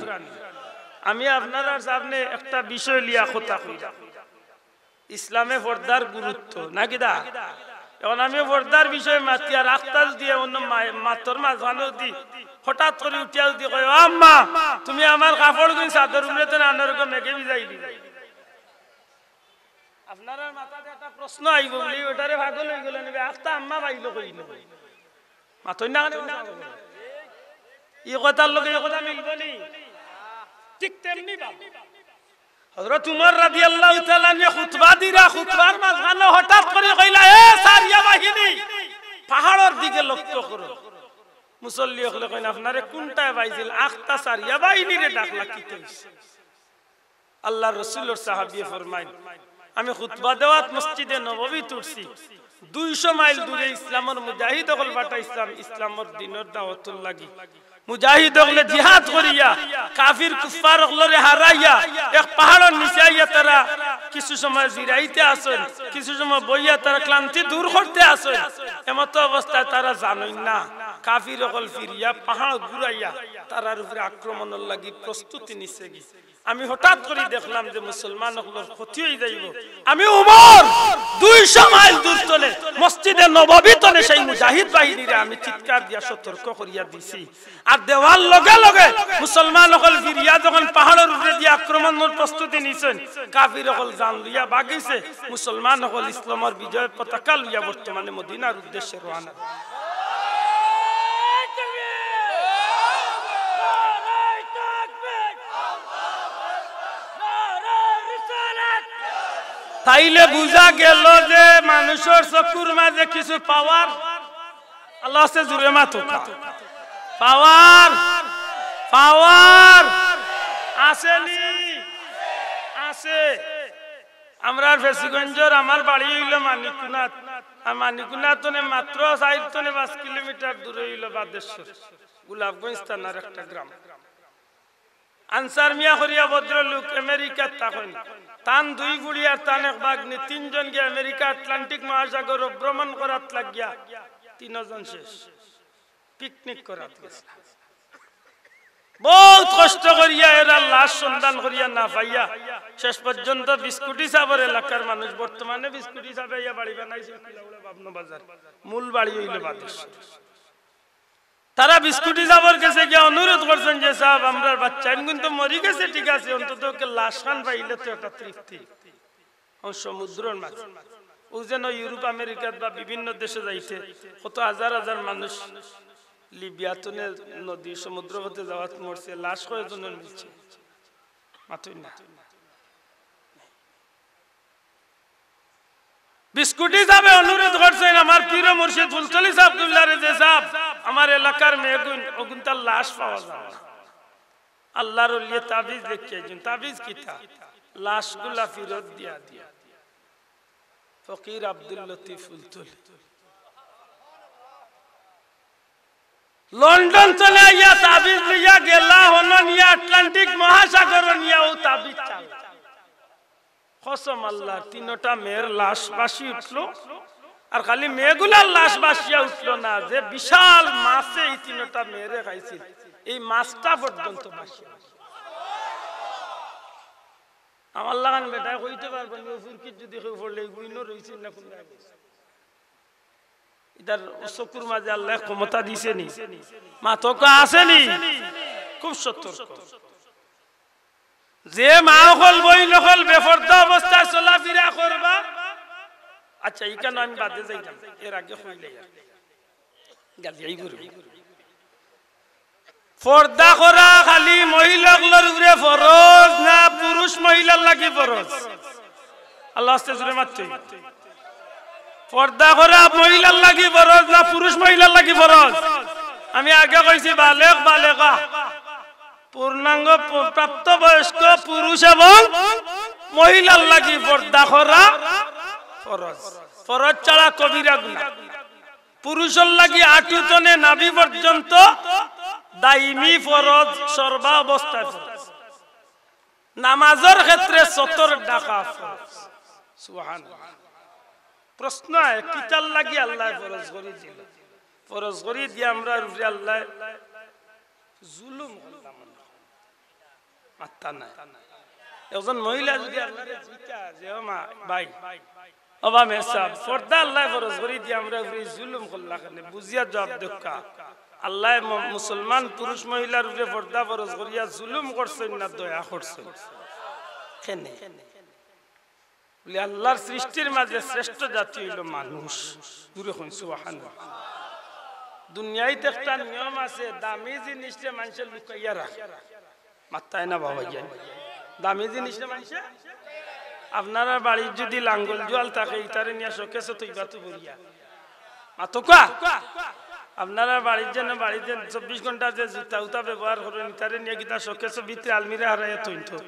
আমি আপনারার সামনে একটা বিষয় লিয়া কথা কইরাম। ইসলামে পর্দার গুরুত্ব, না কিতা? এখন আমি পর্দার বিষয়ে মাতি আর আখতা দিয়া অন্য মা-, মাতর মাঝখানো দি হঠাৎ করি উঠিয়া যদি কয়, "ও আম্মা, তুমি আমার কাপড়গুইন চাদর উপরে তো নানোর গো, মেঘে ভিজাই দিবে।" আপনারার মাথাত একটা প্রশ্ন আইবো বুলি, ওটারে পাগল অইগেলা নি বা, আখতা আম্মা পাইলো কই? মাতইন না কেনে? ই কথার লগে ই কথা মিলবো নি? ঠিক তেমনি বাবা। হযরত উমর রাদিয়াল্লাহু তাআলা আনহু খুতবা দিরা, খুতবার মাঝখানো হঠাৎ করি কইলা, "এ সারিয়া বাহিনী, পাহাড়র দিকে লক্ষ্য করো।" মুসল্লি অকলে কইন, "আপনারে কুনটায় পাইছিল? আখতা সারিয়া বাহিনীরে ডাকলা, কিতা অইছে?" আল্লাহর রসুলর সাহাবিয়ে ফরমাইন, "আমি খুতবা দেওয়াত মসজিদে নববীত উঠছি, দুইশো মাইল দূরে ইসলামর মুজাহিদ অকল পাঠাইছলাম, ইসলামর দ্বীনর দাওয়াতর লাগি। মুজাহিদ অকলে জিহাদ করিয়া, কাফির কুফফার অকলরে হারাইয়া, এক পাহাড়র নিচে আইয়া তারা কিছু সময় জিরাইতে আছইন, কিছু সময় বইয়া তারা ক্লান্তি দূর করতে আছইন। এমতো অবস্থায় তারা জানইন না, কাফির অকল ফিরিয়া পাহাড় ঘুরাইয়া তারার উপরে আক্রমণর লাগি প্রস্তুতি নিছে গি।" আমি হঠাৎ করি দেখলাম যে মুসলমান অকলর ক্ষতি অই যাইবো। আমি উমর দুইশো মাইল দূর তনে মসজিদে নববী তনে সেই মুজাহিদ বাহিনীরে আমি চিৎকার দিয়া সতর্ক করিয়া দিছি। আর দেওয়ার লগে লগে মুসলমান অকল ফিরিয়া যখন পাহাড়র উপরে দিয়া আক্রমণর প্রস্তুতি নিছইন, কাফির অকল জান লইয়া বাগিছে, মুসলমান অকল ইসলামর বিজয় পতাকা লইয়া বর্তমানে মদিনার উদ্দেশ্যে রওয়ানা। তাইলে বুঝা গেল যে মানুষর চকুর মাঝে কিছু পাওয়ার, আল্লাহ আছে, জুরে মাতো, পাওয়ার, পাওয়ার আছে নি? আছে। আমরার ফেঞ্চুগঞ্জর, আমার বাড়ি অইলো মানিকুনাত, আর মানিকুনাত তনে মাত্র চাইর তনে পাঁচ কিলোমিটার দূরে অইলো বাদেশ্বর, গোলাপগঞ্জ থানার একটা গ্রাম। আনসার মিয়া করিয়া ভদ্রলোক আমেরিকাত থাকইন। তান দুই গুড়ি আর তান এক ভাগ্নি, তিনজন গিয়া আমেরিকা আটলান্টিক মহাসাগর ভ্রমণ করাত লাগিয়া তিনজন শেষ। পিকনিক করাত গেছলা। বউত কষ্ট করিয়া এরা লাশ সন্ধান করিয়া না পাইয়া শেষ পর্যন্ত বিস্কুটি সাবর এলাকার মানুষ, বর্তমানে বিস্কুটি সাবে ইয়া বাড়ি বানাইছে কুলাউড়া বাবনু বাজার, মূল বাড়ি অইলো বাদেশ্বর। তারা বিস্কুটি সাবর গেছে গিয়া অনুরোধ করছইন যে, "সাব, আমরার বাচ্চাইন কিন্তু মরি গেছে, ঠিক আছে, অন্তত ওকে লাশখান পাইলে তো একটা তৃপ্তি।" অউ সমুদ্রর মাঝে, অউ যেন ইউরোপ আমেরিকাত বা বিভিন্ন দেশো যাইতে কত হাজার হাজার মানুষ লিবিয়াত থনে নদী সমুদ্র পথে যাওয়াত মরছে, লাশ কয়জনর মিলছে? মাতইন না। বিস্কুটি সাবে অনুরোধ করছইন, আমার পীর মুর্শিদ ফুলতলি সাব কিবলারে, যে সাব, আমার এলাকার মেয়েগুইন, অগুইনতার লাশ পাওয়া যায় না। আল্লার অলিয়ে তাবিজ লেখিয়া দিছইন। তাবিজ কিতা? লাশগুলা ফিরত দিয়া দিয়া। ফকির আব্দুল লতিফ ফুলতলি। লন্ডন থনে আইয়া তাবিজ লইয়া গেলা, হনো নিয়া আটলান্টিক মহাসাগরো নিয়া অউ তাবিজ চালা। কসম আল্লার, তিনোটা মেয়ের লাশ ভাসি উঠলো। আর খালি মেয়েগুলার লাশ ভাসিয়া উঠলো না, যে বিশাল মাছে ই তিনোটা মেয়েরে খাইছিল, এই মাছটা পর্যন্ত ভাসিয়া উঠলো। আমার লাখান বেটায় কইতে পারবো নি, অউ ফুরকিত যুদি কেউ পড়লে, ইগুইনো রইছে না কুন জাগাত। ইতার চকুর মাঝে আল্লায় ক্ষমতা দিছে নি? মাতউক্কা, আছে নি? খুব সতর্ক। যে মা অকল বইন অকল বেপর্দা অবস্থায় চলাফিরা করবা, আচ্ছা, ইখান আমি বাদে যাইতাম, এর আগে কইলে আর গালিয়াই করবো। পর্দা করা খালি মহিলা অকলর উপরে ফরজ না পুরুষ মহিলার লাগি ফরজ? আল্লাহ আস্তে জোরে মাতইন। পর্দা করা মহিলার লাগি ফরজ না পুরুষ মহিলার লাগি ফরজ? আমি আগে কইছি বালেগ, বালেগা, পূর্ণাঙ্গ প-, প্রাপ্তবয়স্ক পুরুষ এবং মহিলার লাগি পর্দা করা ফরজ। ফরজ ছাড়া কবিরা গুনাহ। পুরুষর লাগি আটুতনে নাভি পর্যন্ত দাইমি ফরজ, সর্বাবস্থায় ফরজ। নামাজর ক্ষেত্রে সতর ঢাকা ফরজ। সুবহানাল্লাহ। প্রশ্ন আয়, কিতার লাগি আল্লায় ফরজ করি দিলা? ফরজ করি দিয়া আমরার উপরে আল্লায় জুলুম করলা মনে? মাত্তা নাই। একজন মহিলা যুদি আপনারে জিকা যে, "ও মা, ভাই, ও বা মেসাব, পর্দা আল্লায় ফরজ করি দিয়া আমরার উপরে জুলুম করলা কেনে?" বুঝিয়া জবাব দেউক্কা। আল্লায় ম-, মুসলমান পুরুষ মহিলার উপরে পর্দা ফরজ করিয়া জুলুম করছইন না দয়া করছইন? কেনে? বলে, আল্লার সৃষ্টির মাঝে শ্রেষ্ঠ জাতি অইলো মানুষ। জোরে কইন সুবহানাল্লাহ। দুনিয়াইত একটা নিয়ম আছে, দামি জিনিসরে মানষে লুকাইয়া রাখে। মাত্তায় না বাবা যান। দামি জিনিসরে মানষে, আপনারার বাড়িত যুদি লাঙ্গল জুয়াল থাকে, ইতারে নিয়া শোকেসো থইবা তো বলিয়া। মাতউক্কা। আপনারার বাড়িত যেন, বাড়িত যেন চব্বিশ ঘন্টা যে জুতা উতা ব্যবহার করইন, ইতারে নিয়া কিতা শোকেসো ভিতরে আলমিরা হারাইয়া থইন তো।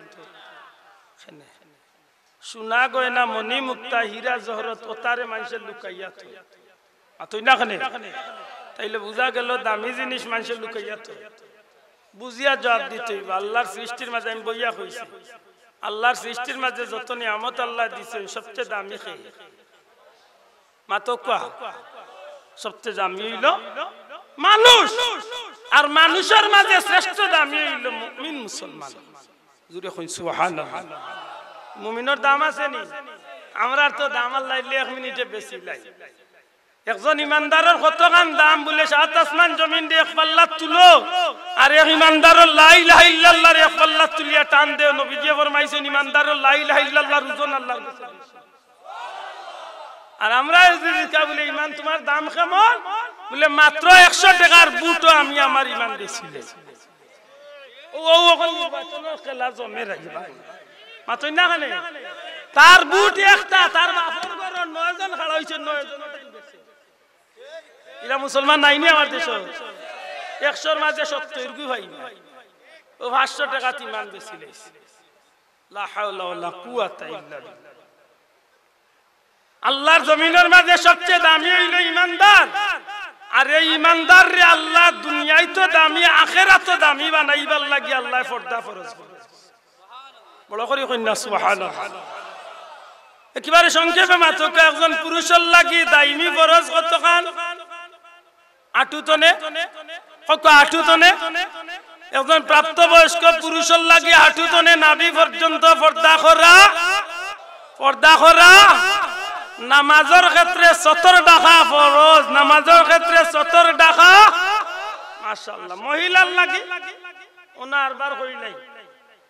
সোনা গয়না মণি মুক্তা হীরা জহরত অতারে মানষে লুকাইয়া থয়। মাতইন না কেনে? তাইলে বুঝা গেল দামি জিনিস মানষে লুকাইয়া থয়। বুঝিয়া জবাব দিতে অইবো। আল্লার সৃষ্টির মাঝে আমি বইয়া কইছি, আল্লার সৃষ্টির মাঝে যত নিয়ামত আল্লায় দিছইন সবচে দামি কে? মাতউক্কা। সবচে দামি অইলো মানুষ। আর মানুষর মাঝে শ্রেষ্ঠ দামি অইলো মুমিন মুসলমান। জোরে কইন সুবহানাল্লাহ। মুমিনর দাম আছে নি? আমরার তো দাম আল্লায় এক মিনিটে বেচিলাই। একজন ইমানদারর কতখান দাম বুলে সাত আসমান জমিনরে এক পাল্লাত তুলো, আর এক ইমানদারর লা ইলাহা ইল্লাল্লাহরে এক পাল্লাত তুলিয়া টান দেও। নবীজিয়ে ফরমাইছইন, ইমানদারর লা ইলাহা ইল্লাল্লাহর ওজন আল্লার গেছে। আর আমরারে যুদি জিকা বুলে, "ইমান তুমার দাম কেমন?" বুলে, "মাত্র একশো টেকার ভোটো আমি আমার ইমান বেচিলাই।" ও, ও, অখন নির্বাচনর খেলা জমে রাখি ভাই। মাতইন না কেনে? তার ভোট একটা, তার বাপর ঘরো নয়জন খাড়া অইছে, নয়জন। ইলা মুসলমান নাই নি আমার দেশো? একশোর মাঝে সত্তইর গু ভাই। ও পাঁচশো টেকাত ইমান বেচিলাইছে। লা হাওলা ওয়ালা কুওয়াতা ইল্লা বিল্লাহ। আল্লার জমিনর মাঝে সবচে দামি অইলো ইমানদার। আর এই ইমানদাররে আল্লায় দুনিয়াইতো দামি, আখেরাতো দামি বানাইবার লাগি আল্লায় পর্দা ফরজ করছে। বড় করি কইন না সুবহানাল্লাহ। একেবারে সংক্ষেপে মাতউক্কা, একজন পুরুষর লাগি দাইমি ফরজ কতখান? আটুতনে, কউক্কা আটুতনে। একজন প্রাপ্তবয়স্ক পুরুষর লাগি আটুতনে নাভি পর্যন্ত পর্দা করা, পর্দা করা। নামাজর ক্ষেত্রে সতর ঢাকা ফরজ, নামাজর ক্ষেত্রে সতর ঢাকা। মাশাআল্লাহ। মহিলার লাগি, অনো আরবার কইলাই,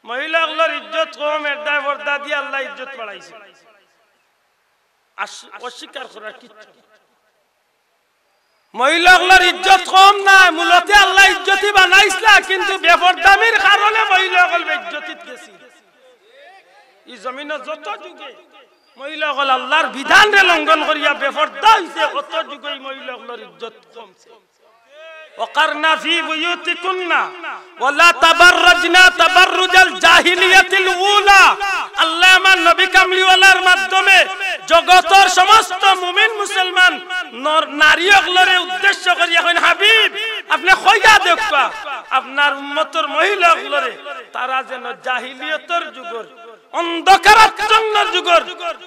মহিলা অকলর ইজ্জত কম, এরদায় পর্দা দিয়া আল্লায় ইজ্জত বাড়াইছে। আস-, অস্বীকার করার কিচ্ছু নাই। মহিলা অকলর ইজ্জত কম নায়, মূলত আল্লায় ইজ্জতি বানাইছলা, কিন্তু বেপর্দামির কারণে মহিলা অকল বেইজ্জতিত গেছি। ই জমিনো যত যুগে মহিলা অকল আল্লার বিধানরে লঙ্ঘন করিয়া বেপর্দা অইছে, অত যুগে ই মহিলা অকলর ইজ্জত কমছে। وقرن في بيوتكن ولا تبرجن تبرج الجاهلية الأولى। আল্লায় আমার নবী কামলিওয়ালার মাধ্যমে জগতর সমস্ত মুমিন মুসলমান নর-, নারী অকলরে উদ্দেশ্য করিয়া কইন, হাবিব, আপনে কইয়া দেউক্কা আপনার উম্মতর মহিলা অকলরে, তারা যেন জাহিলিয়তর যুগর, অন্ধকারাচ্ছন্ন যুগর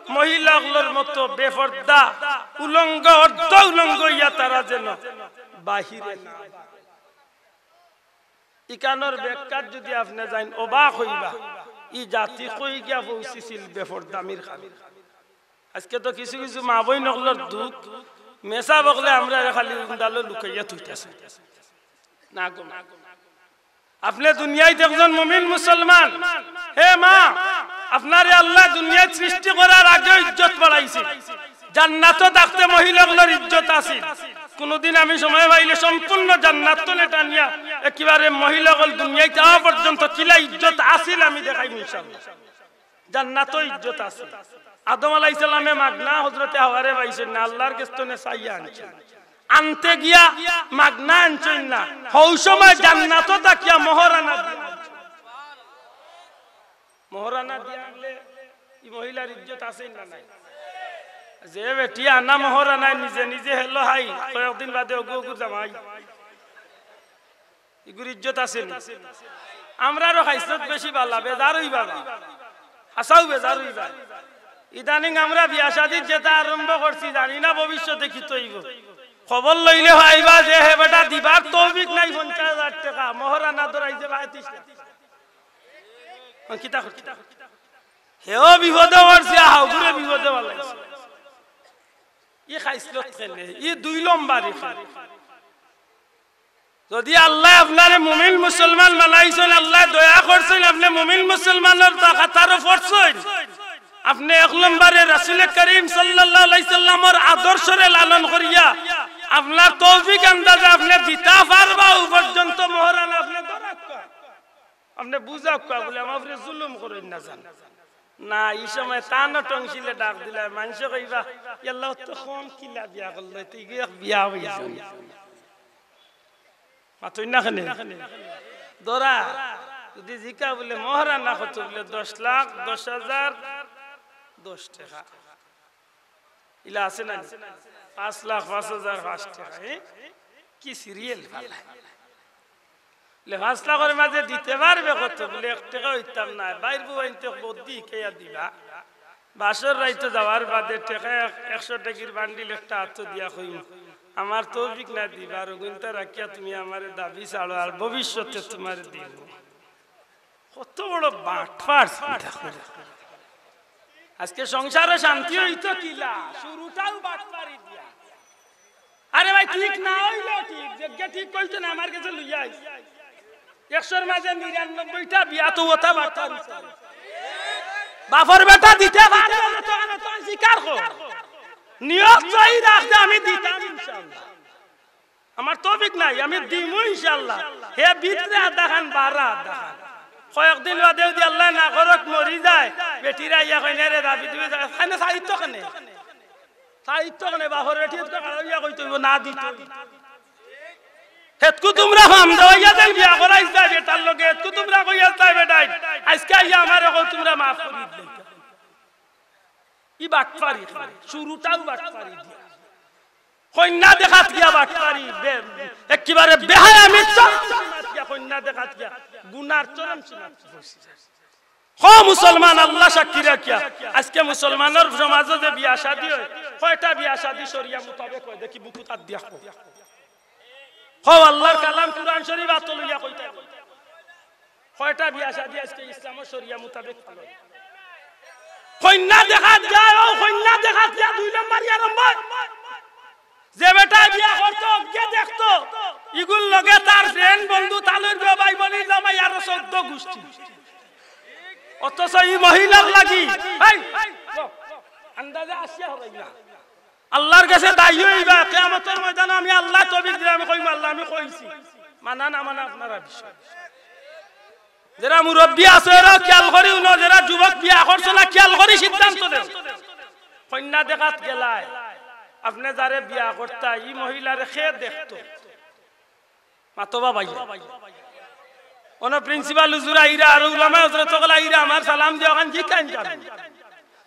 মহিলা অকলর মতো বেপর্দা, উলঙ্গ, অর্ধ উলঙ্গ অইয়া তারা যেন বাহিরে না। ইখানর ব্যাখ্যাত যুদি আপনে যাইন, অবাক অইবা, ই জাতি কই গিয়া পৌঁছিছিল বেপর্দামির কারণে। আজকে তো কিছু কিছু মা বইন অকলর দুখ, মেসাব অকলে আমরারে খালি উন্দালো লুকাইয়া থুইতাছে। না গো, আপনে দুনিয়াইত একজন মুমিন মুসলমান। হে মা, আপনারে আল্লায় দুনিয়াইত সৃষ্টি করার আগেউ ইজ্জত বাড়াইছিল। জান্নাতো থাকতে মহিলা অকলর ইজ্জত আছিল। কুনুদিন আমি সময় পাইলে সম্পূর্ণ জান্নাত তনে টানিয়া একেবারে মহিলা অকল দুনিয়াইত আওয়া পর্যন্ত কিলা ইজ্জত আছিল আমি দেখাইমু ইনশাআল্লাহ। জান্নাতো ইজ্জত আছে। আদম আলাইহিস সালামে মাগনা হযরতে হাওয়ারে পাইছইন না, আল্লার গেছ তনে চাইয়া আনছইন। আনতে গিয়া মাগনা আনছইন না, হউ সময় জান্নাতো থাকিয়া মোহরানা দিয়া আনছইন। মোহরানা দিয়া আনলে ই মহিলার ইজ্জত আছে না নাই? যে বেটি আনা মোহরানায় নিজে নিজে হেলো হাই, কয়েকদিন বাদে অগু অগুর জামাই। ইগুর ইজ্জত আছে নি? আমরারও খাইছত বেশি বালা, বেজার অইবা বা। হাছাউ বেজার অইবা। ইদানিং আমরা বিয়া শাদিত যেতা আরম্ভ করছি, জানি না ভবিষ্যতে কিতা অইবো। খবর লইলে পাইবা যে হে বেটা দিবার তৌফিক নাই পঞ্চাশ হাজার টেকা, মোহরানা ধরাইছে পঁয়ত্রিশ লাখ। অ, কিতা করতে? হেও বিপদে পড়ছে, হাউগুরে বিপদে বালাইছে। ই খাইছলত কেনে? ই দুই লম্বর ই খাই। যুদি আল্লায় আপনারে মুমিন মুসলমান বানাইছইন, আল্লায় দয়া করছইন, আপনে মুমিন মুসলমানর তা-, কাতারো পড়ছইন, আপনে এক লম্বরে রাসুলে করিম সাল্লাল্লাহু আলাইহি সাল্লামর আদর্শরে লালন করিয়া আপনার তৌফিক আন্দাজে আপনে দিতা পারবা, অউ পর্যন্ত মোহরানা আপনে ধরাউক্কা, আপনে বুঝাউক্কা বুলে আমার উপরে জুলুম করইন না যান। না, ই সময় তানও টংসিলে ডাক দিলা, মানষে কইবা, "ইয়াল্লা, অত কম কিলা বিয়া করলো, তুই গিয়া বিয়া অইছে।" মাতইন না কেনে? ধরা, যুদি জিকা বুলে, "মোহরানা কত?" বুলে, "দশ লাখ, দশ হাজার, দশ টেকা।" ইলা আছে না? পাঁচ লাখ, পাঁচ হাজার, পাঁচ টেকা, এ? কি সিরিয়াল ফালায়? বুলে, "পাঁচ লাখর মাঝে দিতে পারবে কত?" বুলে, "এক টেকা অইতাম না।" বাইর বউ আইনতে বদ্দি হিকাইয়া দিবা। বাসর রাইতো যাওয়ার বাদে টেকা এক-, একশো টেকির বান্ডিল একটা আতো দিয়া কইমু, "আমার তৌফিক না দিবা, আর অগুইনতা রাখিয়া তুমি আমারে দাবি ছাড়ো, আর ভবিষ্যতে তুমারে দিমু।" কত বড় বাটপার চিন্তা করো। আজকে সংসারো শান্তি অইতো কিলা? শুরুটাউ বাটপারি দিয়া। আরে ভাই, ঠিক না অইলো ঠিক, যেগিয়ে ঠিক কইতো না, আমার গেছে লইয়া আইস। একশোর মাঝে নিরানব্বইটা বিয়া তো অতা বাটপারি। বাপর বেটা দিতে পারবে না তো, আমি তো স্বীকার কর। নিয়ত সহি রাখতে আমি দিতাম ইনশাআল্লাহ। আমার তৌফিক নাই, আমি দিমু ইনশাআল্লাহ। হে ভিতরে আধাখান, বারা আধাখান। কয়েকদিন বাদে যুদি আল্লায় না করউক মরি যায়, বেটিরা আইয়া কইন, "রে দাবি দিবে যায়, খানে সাহিত্য খানে।" সাহিত্য খানে বাপর বেটি এতকু খাড়া অইয়া কইতো অইবো, "না দিতো।" হেতকু তুমরা ফাম দেওয়াইয়া দেন বিয়া করাইছ তাই বেটার লগে, হেতকু তুমরা কইয়া তাই বেটাই। আইজকে আইয়া আমারে কও তুমরা মাফ করি দিলাইতা। ই বাটপারি, শুরুটাউ বাটপারি দিয়া। কইন্যা দেখাত গিয়া বাটপারি, বে-, একেবারে বেহায়ামি চরম সীমাত গিয়া, কইন্যা দেখাত গিয়া গুনার চরম সীমাত পৌঁছি যায়। হ মুসলমান, আল্লাহ সাক্ষী রাখিয়া, আজকে মুসলমানর সমাজো যে বিয়া শাদী অয়, কয়টা বিয়া শাদী শরিয়া মোতাবেক অয়? দেখি বুকুত আত দিয়া কও। হ আল্লাহর কালাম কুরআন শরিফ আতো লইয়া কইতা। কয়টা বিয়া শাদী আজকে ইসলামর শরিয়া মোতাবেক চলে? কইন্যা দেখাত যায়, ও কইন্যা দেখাত যায়, দুই নম্বরি আরম্ভ। যে বেটায় বিয়া করতো, অগে দেখতো, ইগুর লগে তার friend বন্ধু, তালইর বিয়া, ভাই বইনর জামাই, আরো চৌদ্দ গুষ্টি। অথচ ই মহিলার লাগি, এই, আন্দাজে আসিয়া হবাই না। আল্লাহর গেছে দায়ী অইবা, কিয়ামতর ময়দানো আমি আল্লায় তৌফিক দিলে আমি কইমু, "আল্লাহ, আমি কইছি।" মানা না মানা আপনারার বিষয়। যেরা মুরব্বি আছো, এরাও খিয়াল করি হুনো, যেরা যুবক বিয়া করছো না, খিয়াল করি সিদ্ধান্ত নেও। কইন্যা দেখাত গেলায়, আপনে যারে বিয়া করতা, ই মহিলারে কে দেখতো? মাতো বা ভাই। অনো প্রিন্সিপাল হুজুর আইরা আর উলামায়ে হজরত অকল আইরা, আমার সালাম দিয়া অখান জিকাইন যাবে।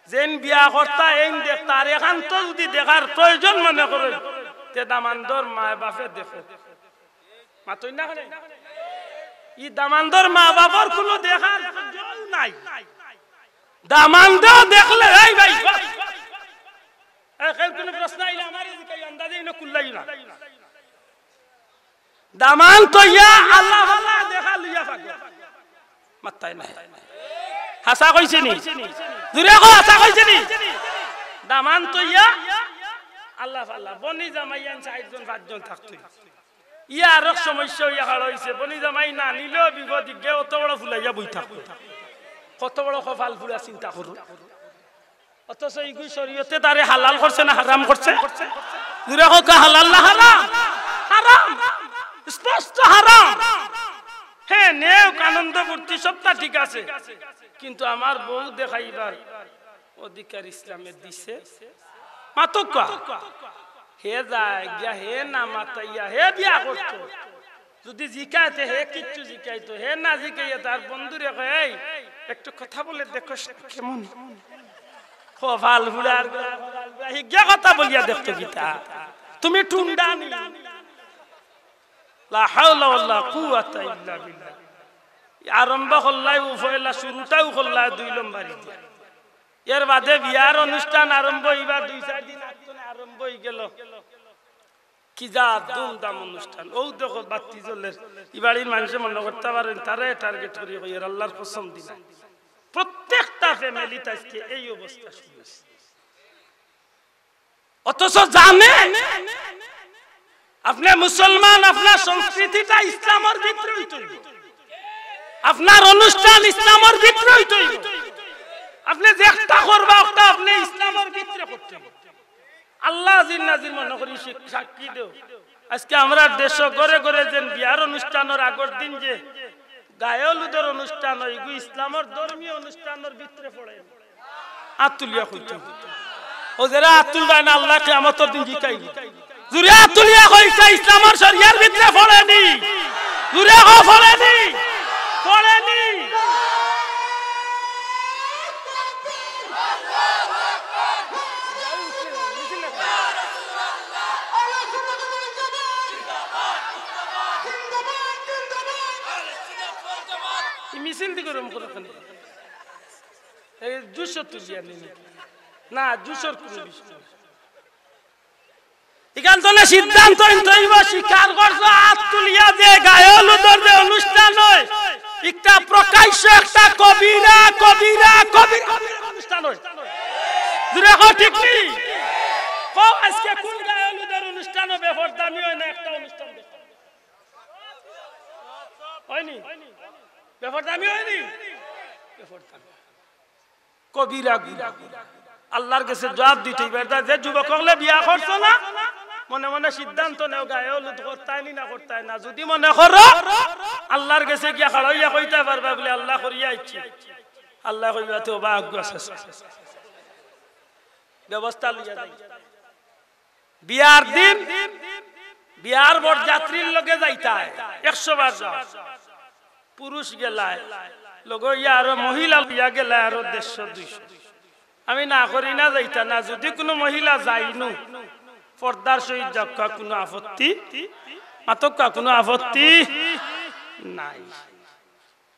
যেইন বিয়া করতা, এইন দেখতা, আর এখান তো যুদি দেখার প্রয়োজন মনে করইন, তে দামান্দর মায় বাপে দেখো। মাতইন না কেনে? ই দামান্দর মা বাপর কুনু দেখার প্রয়োজন নাই। দামান্দ দেখলে, এই ভাই, বাহ। এ, কেউ কুনু প্রশ্ন আইলে আমারে জিকাইও, আন্দাজে ইনো কুল্লাইও না। দামান তইয়া আল্লাহ আল্লাহ দেখা লইয়া ফাঁকো। মাত্তায় নাই। হাছা কইছে নি? জুরে কও, হাছা কইছে নি? দামান তইয়া আল্লাহ আল্লাহ। বনি জামাইয়ান চাইরজন পাঁচজন থাকতই। ইয়া আরক সমস্যা অইয়া খাড়া অইছে। বনি জামাই না নিলেও বিপদ, ইগে অত বড় ফুলাইয়া বই থাকো। কত বড় কপাল ফুলা চিন্তা করো। অথচ ইগু শরীয়তে তারে হালাল করছে না হারাম করছে? জুরে কউক্কা, হালাল না হারাম? হারাম। স্পষ্ট হারাম। হে, নেউক, আনন্দ ফুর্তি সবটা ঠিক আছে, কিন্তু আমার বউ দেখাইবার অধিকার ইসলামে দিছে? মাতউক্কা। হে যায় গিয়া, হে না মাতাইয়া, হে বিয়া করতো। যুদি জিকাইতে, হে কিচ্ছু জিকাইতো, হে না জিকাইয়া তার বন্ধুরে কয়, "এই, একটু কথা বলে দেখো কেমন।" কপাল ফুড়ার, কপাল ফুড়া, হিগিয়া কথা বলিয়া দেখতো কিতা? তুমি টুন্ডা নি? লা হাওলা ওয়ালা কুওয়াতা ইল্লা বিল্লাহ। আরম্ভ করলায় ও পয়লা, শুরুটাও করলায় দুই নম্বরি দিয়া। এর বাদে বিয়ার অনুষ্ঠান আরম্ভ অইবার দুই চাইর দিন আগ থনে আরম্ভ অইগেলো। কি জাত ধুমধাম অনুষ্ঠান। অউ দেখো বাত্তি জ্বলের। ই বাড়ির মানষে মনো করতা পারইন, তারারে টার্গেট করি কইয়ার, আল্লাহর কসম দিলাম। প্রত্যেকটা ফ্যামিলিত আইজকে এই অবস্থা শুরু অইছে। অথচ জানে আপনে মুসলমান, আপনার সংস্কৃতিটা ইসলামর ভিতরে অইতো অইবো, আপনার অনুষ্ঠান ইসলামর ভিতরে অইতো অইবো, আপনে যেটা করবা অটা আপনে ইসলামর ভিতরে করতে অইবো। আল্লাহ আজিজ নাজির মনো করি সা-, সাক্ষী দেও। আইজকে আমরার দেশো ঘরে ঘরে যেন বিয়ার অনুষ্ঠানর আগর দিন যে গায়ে হলুদর অনুষ্ঠান অয়, ইগু ইসলামর ধর্মীয় অনুষ্ঠানর ভিতরে পড়ে। আত তুলিয়া কইতো। অউ যেরা আত তুলরায় না, আল্লায় কিয়ামতর দিন জিকাইবো। জুরে আত তুলিয়া কইতা, ইসলামর শরিয়ার ভিতরে পড়ে নি? জুরে কও, পড়ে নি? পড়ে নি? ই মিছিল দি গরম করে কেনে? এই জুসর তুলিয়া নি? না, জুসর কুনু বিষয় না। ইখান থনে সিদ্ধান্ত নিতে অইবো, স্বীকার করছো, আত তুলিয়া যে গায়ে হলুদর যে অনুষ্ঠান অয়, একটা প্রকাশ্য একটা কবিরা, কবিরা, কবিরা, কবিরা অনুষ্ঠান অয়। জুরে কও, ঠিক নি? কও, আইজকে কুন গায়ে হলুদর অনুষ্ঠানো বেপর্দামি অয় না একটা অনুষ্ঠান দেখো? অয়নি? বেপর্দামি অয়নি? বেপর্দামি। কবিরা গুনা। আল্লাহর গেছে জুয়াব দিতে অইবো। এরদায় যে যুবক অকলে বিয়া করছো না, মনে মনে সিদ্ধান্ত নেও, গায়ে হলুদ করতায় নি না করতায় না। যুদি মনে করো, আল্লাহর গেছে গিয়া খাড়া অইয়া কইতায় পারবায় বুলে, "আল্লাহ, করিয়া আইছি।" আল্লায় কইবা, "তে ওবা আগুয়া শেষ।" ব্যবস্থা লইয়া যাই। বিয়ার দিন বিয়ার বরযাত্রীর লগে যাইতায়, একশো বার যাও। পুরুষ গেলায়, লগে ইয়া আরো মহিলা লইয়া গেলায় আরো দেড়শো দুইশো। আমি না করি না, যাইতা না, যুদি কুনু মহিলা যাইনু, পর্দার সহিত যাউক্কা, কুনু আপত্তি, মাতউক্কা, কুনু আপত্তি নাই।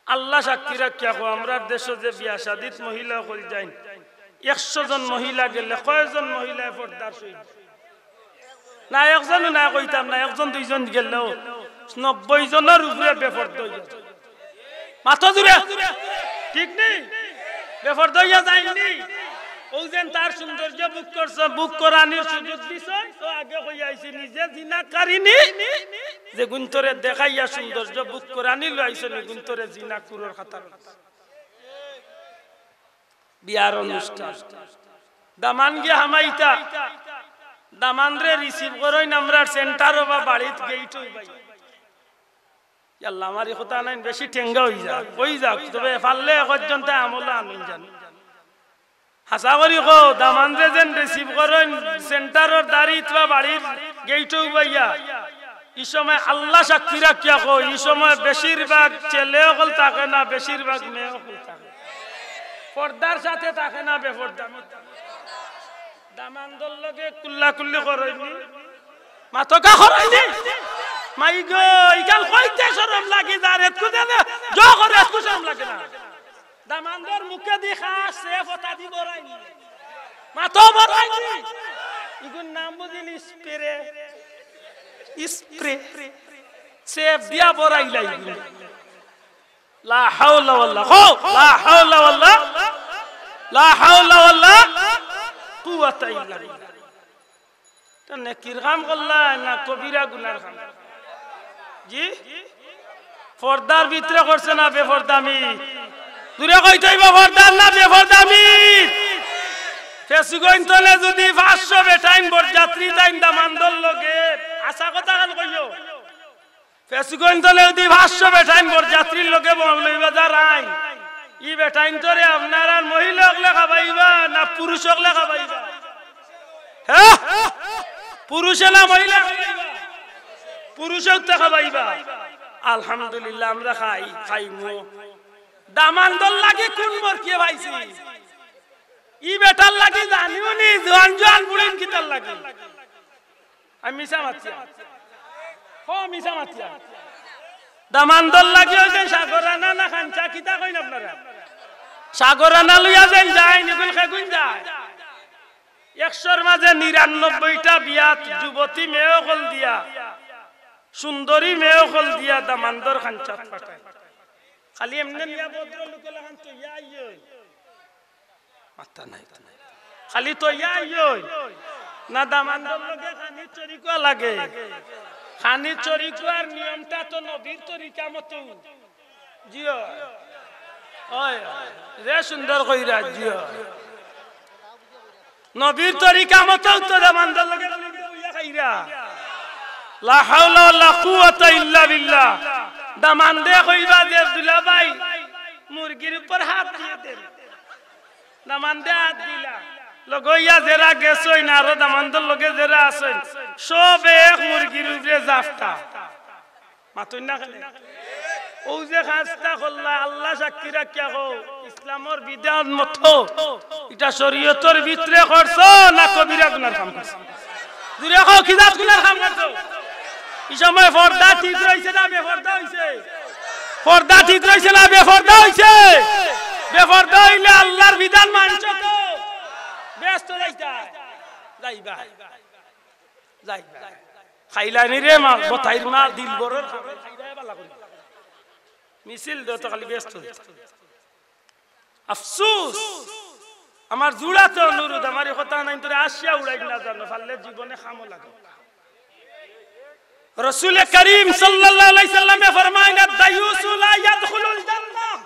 আল্লাহ সাক্ষী রাখিয়া কও, আমরার দেশো যে বিয়া শাদিত মহিলা অকল যাইন, একশো জন মহিলা গেলে কয়জন মহিলায় পর্দার সহিত? না, একজনও না কইতাম না, একজন দুইজন গেলেও নব্বই জনর উপরে বেপর্দা অইয়া যায়। মাতো জুরে, ঠিক নি? বেপর্দা অইয়া যাইন নি? অউ যেন তার সৌন্দর্য ভোগ করছে, ভোগ করানির সুযোগ দিছে, তো আগে কইয়া আইছি, নিজে জিনাকারিনী, যেগুইন্তরে দেখাইয়া সৌন্দর্য ভোগ করানি লইয়া আইছে, অগুইন্তরে জিনাকুরর খাতার। বিয়ার অনুষ্ঠান, দামান গিয়া হামাইতা, দামানরে রিসিভ করইন আমরার সেন্টারো বা বাড়িত গেইটো ভাই। ইয়াল্লা, আমার ই কথা নাইন, বেশি ঠেঙ্গা অইযাউক, অইযাউক, তবে পারলে একজন তাই আমল আনইন যান। হাছা করি কও, দামানরে যেন রিসিভ করইন সেন্টারর দাড়িত বা বাড়ির গেইটো উবাইয়া, ই সময় আল্লা সাক্ষী রাখিয়া কও, ই সময় বেশিরভাগ ছেলে অকল থাকে না, বেশিরভাগ মেয়ে অকল থাকে। পর্দার সাথে থাকে না, বেপর্দা। দামান্দর লগে কুল্লাকুল্লি করইননি, মাতকা করইননি। মাই গো, ইখান কইতে শরম লাগি যার, এতকু জানে, জো করে এতকু শরম লাগে না। দামান্দর মুখেদি খাস, সে ফোতা দি বড়াইনি। মাতো বড়াইনি। ইগুর নাম বুঝিল স্প্রে। স্প্রে। সেফ দিয়া বড়াইলা ইগুর। লা হাওলা ওয়াল্লা। কও, লা হাওলা ওয়াল্লা। লা হাওলা ওয়াল্লা কুওয়াতা ইল্লা বিল্লাহ। তে নেকির কাম করলা না কবিরা গুনার কাম? জি? পর্দার ভিতরে করছে না বেপর্দামি? জুরে কইতে অইবো, পর্দার না বেপর্দামি? ফেসুগঞ্জ তলে যুদি পাঁচশো বেটাইন বরযাত্রী তাইন দামান্দর লগে, হাছা কথা খান কইও। ফেসুগঞ্জ তলে যুদি পাঁচশো বেটাইন বরযাত্রীর লগে মৌলভীবাজার আইন, ই বেটাইনতরে আপনারার মহিলা অকলে খাবাইবা না পুরুষ অকলে খাবাইবা? হ্যাঁ? পুরুষে না মহিলা খাবাইবা? পুরুষেও তো খাবাইবা। আলহামদুলিল্লাহ, আমরা খাই, খাইমু। দামান্দর লাগি কুন মরকিয়ে পাইছি? ই বেটার লাগি জানিও নি, জোয়ান জোয়ান বুড়িন কিতার লাগি? আমি মিছা মাতিয়া? হ, মিছা মাতিয়া। দামান্দর লাগি অউ যে সাগরানা না খানচা, কিতা কইন আপনারা? সাগরানা লইয়া যেন যায়, নিগুন খেগুন যায়। একশোর মাঝে নিরানব্বইটা বিয়াত যুবতী মেয়ে অকল দিয়া, সুন্দরী মেয়ে অকল দিয়া দামান্দর খানচাত পাঠায়। খালি এমনে নিয়া ভদ্রলোকে লাখান তো ইয়া ইয়ে। মাথা নাই। খালি তো ইয়া ইয়ে। না দামান্দর লগে খানির চরিকুয়া লাগে। খানির চরিকুয়ার নিয়মটা তো নবীর তরিকা মতো। জিও। অয়, অয়। যে সুন্দর কইরা, জিও। নবীর তরিকা মতো তো দামান্দর লগে খাইরা। লা হাওলা ওয়ালা কুওয়াতা ইল্লা বিল্লাহ। দামান্দে কইবা যে, "দুলাভাই, মুরগির উপর হাত দিয়ে দেন।" দামান্দে হাত দিলা। লগইয়া যেরা গেছইন, আরো দামান্দর লগে যেরা আছইন, সবে এক মুরগির উপরে জাপটা। মাতইন না কেনে? অউ যে কাজটা করলা, আল্লা সাক্ষী রাখিয়া কও, ইসলামর বিধান মতো, ইটা শরীয়তর ভিতরে করছো না কবিরা গুনার কাম করছো? জুরে কও, কি জাত গুনার কাম করছো? ই সময় পর্দা ঠিক রইছে না বেপর্দা অইছে? পর্দা ঠিক রইছে না বেপর্দা অইছে? বেপর্দা অইলে আল্লার বিধান মানছো তো? বেহেস্তো যাইতায়? যাইবায়। যাই। খাইলানি রে মা, বতাইর মা, দিল বড়র খাইলায় বালা করি। মিছিল দেও তো খালি বেহেস্তো। আফসুস। আমার জুড়াতে অনুরোধ, আমার ই কথা নাইন তোরে আসিয়া উড়াই না জানো, পারলে জীবনে কামো লাগে। রসুলে করিম সাল্লাল্লাহু আলাইহি সাল্লামে ফরমাইন, "আদ-দায়ুসু লা ইয়াদখুলুল জান্নাহ।"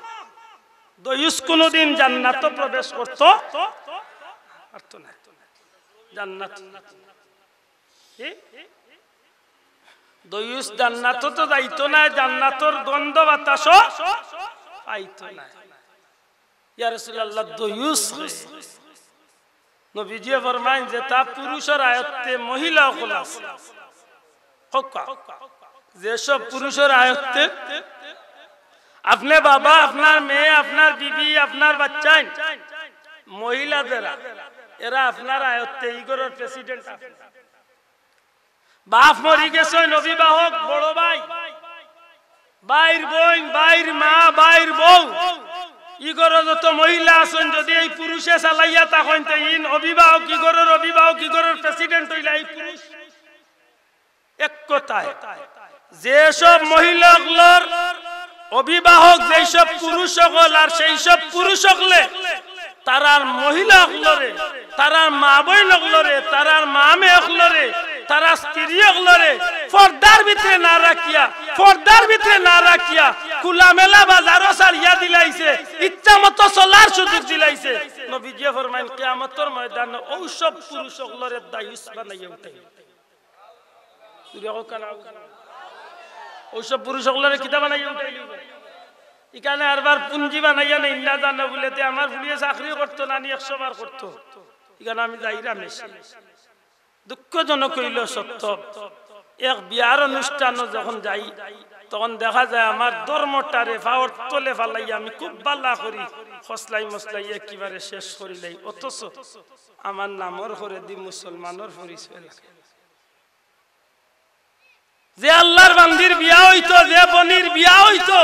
দয়ুস কোনোদিন জান্নাতো প্রবেশ করতো পারতো না। জান্নাত কি? দয়ুস জান্নাতো তো যাইতো না, জান্নাতর গন্ধ বাতাসও পাইতো না। ইয়া রাসূলুল্লাহ, দয়ুস কে? নবীজিয়ে ফরমাইন যে তা পুরুষর আয়ত্তে মহিলা অকল আছে। হক্কা। যেসব পুরুষর আয়ত্তে আপনে বাবা, আপনার মেয়ে, আপনার বিবি, আপনার বাচ্চাইন, মহিলা যেরা, এরা আপনার আয়ত্তে, ই ঘরর প্রেসিডেন্ট আপনে। বাপ মরি গেছইন, অভিভাবক, বড় ভাই, ভাইর বইন, ভাইর মা, ভাইর বউ, ই ঘরো যত মহিলা আছইন, যদি এই পুরুষে চালাইয়া থাকইন, তে ইন অভিভাবক, ই ঘরর অভিভাবক, ই ঘরর প্রেসিডেন্ট অইলা এই পুরুষ। এক কথায়, যেসব মহিলা অকলর অভিভাবক যেসব পুরুষ অকল, আর সেই সব পুরুষ অকলে তারার মহিলা অকলরে, তারার মা বইন অকলরে, তারার মা মেয়ে অকলরে, তারার স্ত্রী অকলরে পর্দার ভিতরে না রাখিয়া, পর্দার ভিতরে না রাখিয়া খোলামেলা বাজারো ছাড়িয়া দিলাইছে, ইচ্ছা মতো চলার সুযোগ দিলাইছে। নবীজিয়ে ফরমাইন, কিয়ামতর ময়দানো অউ সব পুরুষ অকলরে দায়ুস বানাইয়া উঠাইল। তুই দেখো কেন? অউ সব পুরুষ অকলরে কিতা বানাইয়া উঠাইল? ইখানে আরবার পুঞ্জি বানাইয়া নেই না জানো বুলে, তে আমার ফুড়িয়ে চাকরি করতো না নি, একশো বার করতো। ইখানে আমি যাইরাম এসে। দুঃখজনক অইলো সত্য, এক বিয়ার অনুষ্ঠানো যখন যাই, তখন দেখা যায় আমার ধর্মটারে পাওর তলে ফালাইয়া আমি খুব বালা করি খসলাই মসলাই একেবারে শেষ করিলাই। অথচ আমার নামর পরেদি মুসলমানর পরিচয় লাগে। যে আল্লার বান্দির বিয়া অইতো, যে বইনর বিয়া অইতো,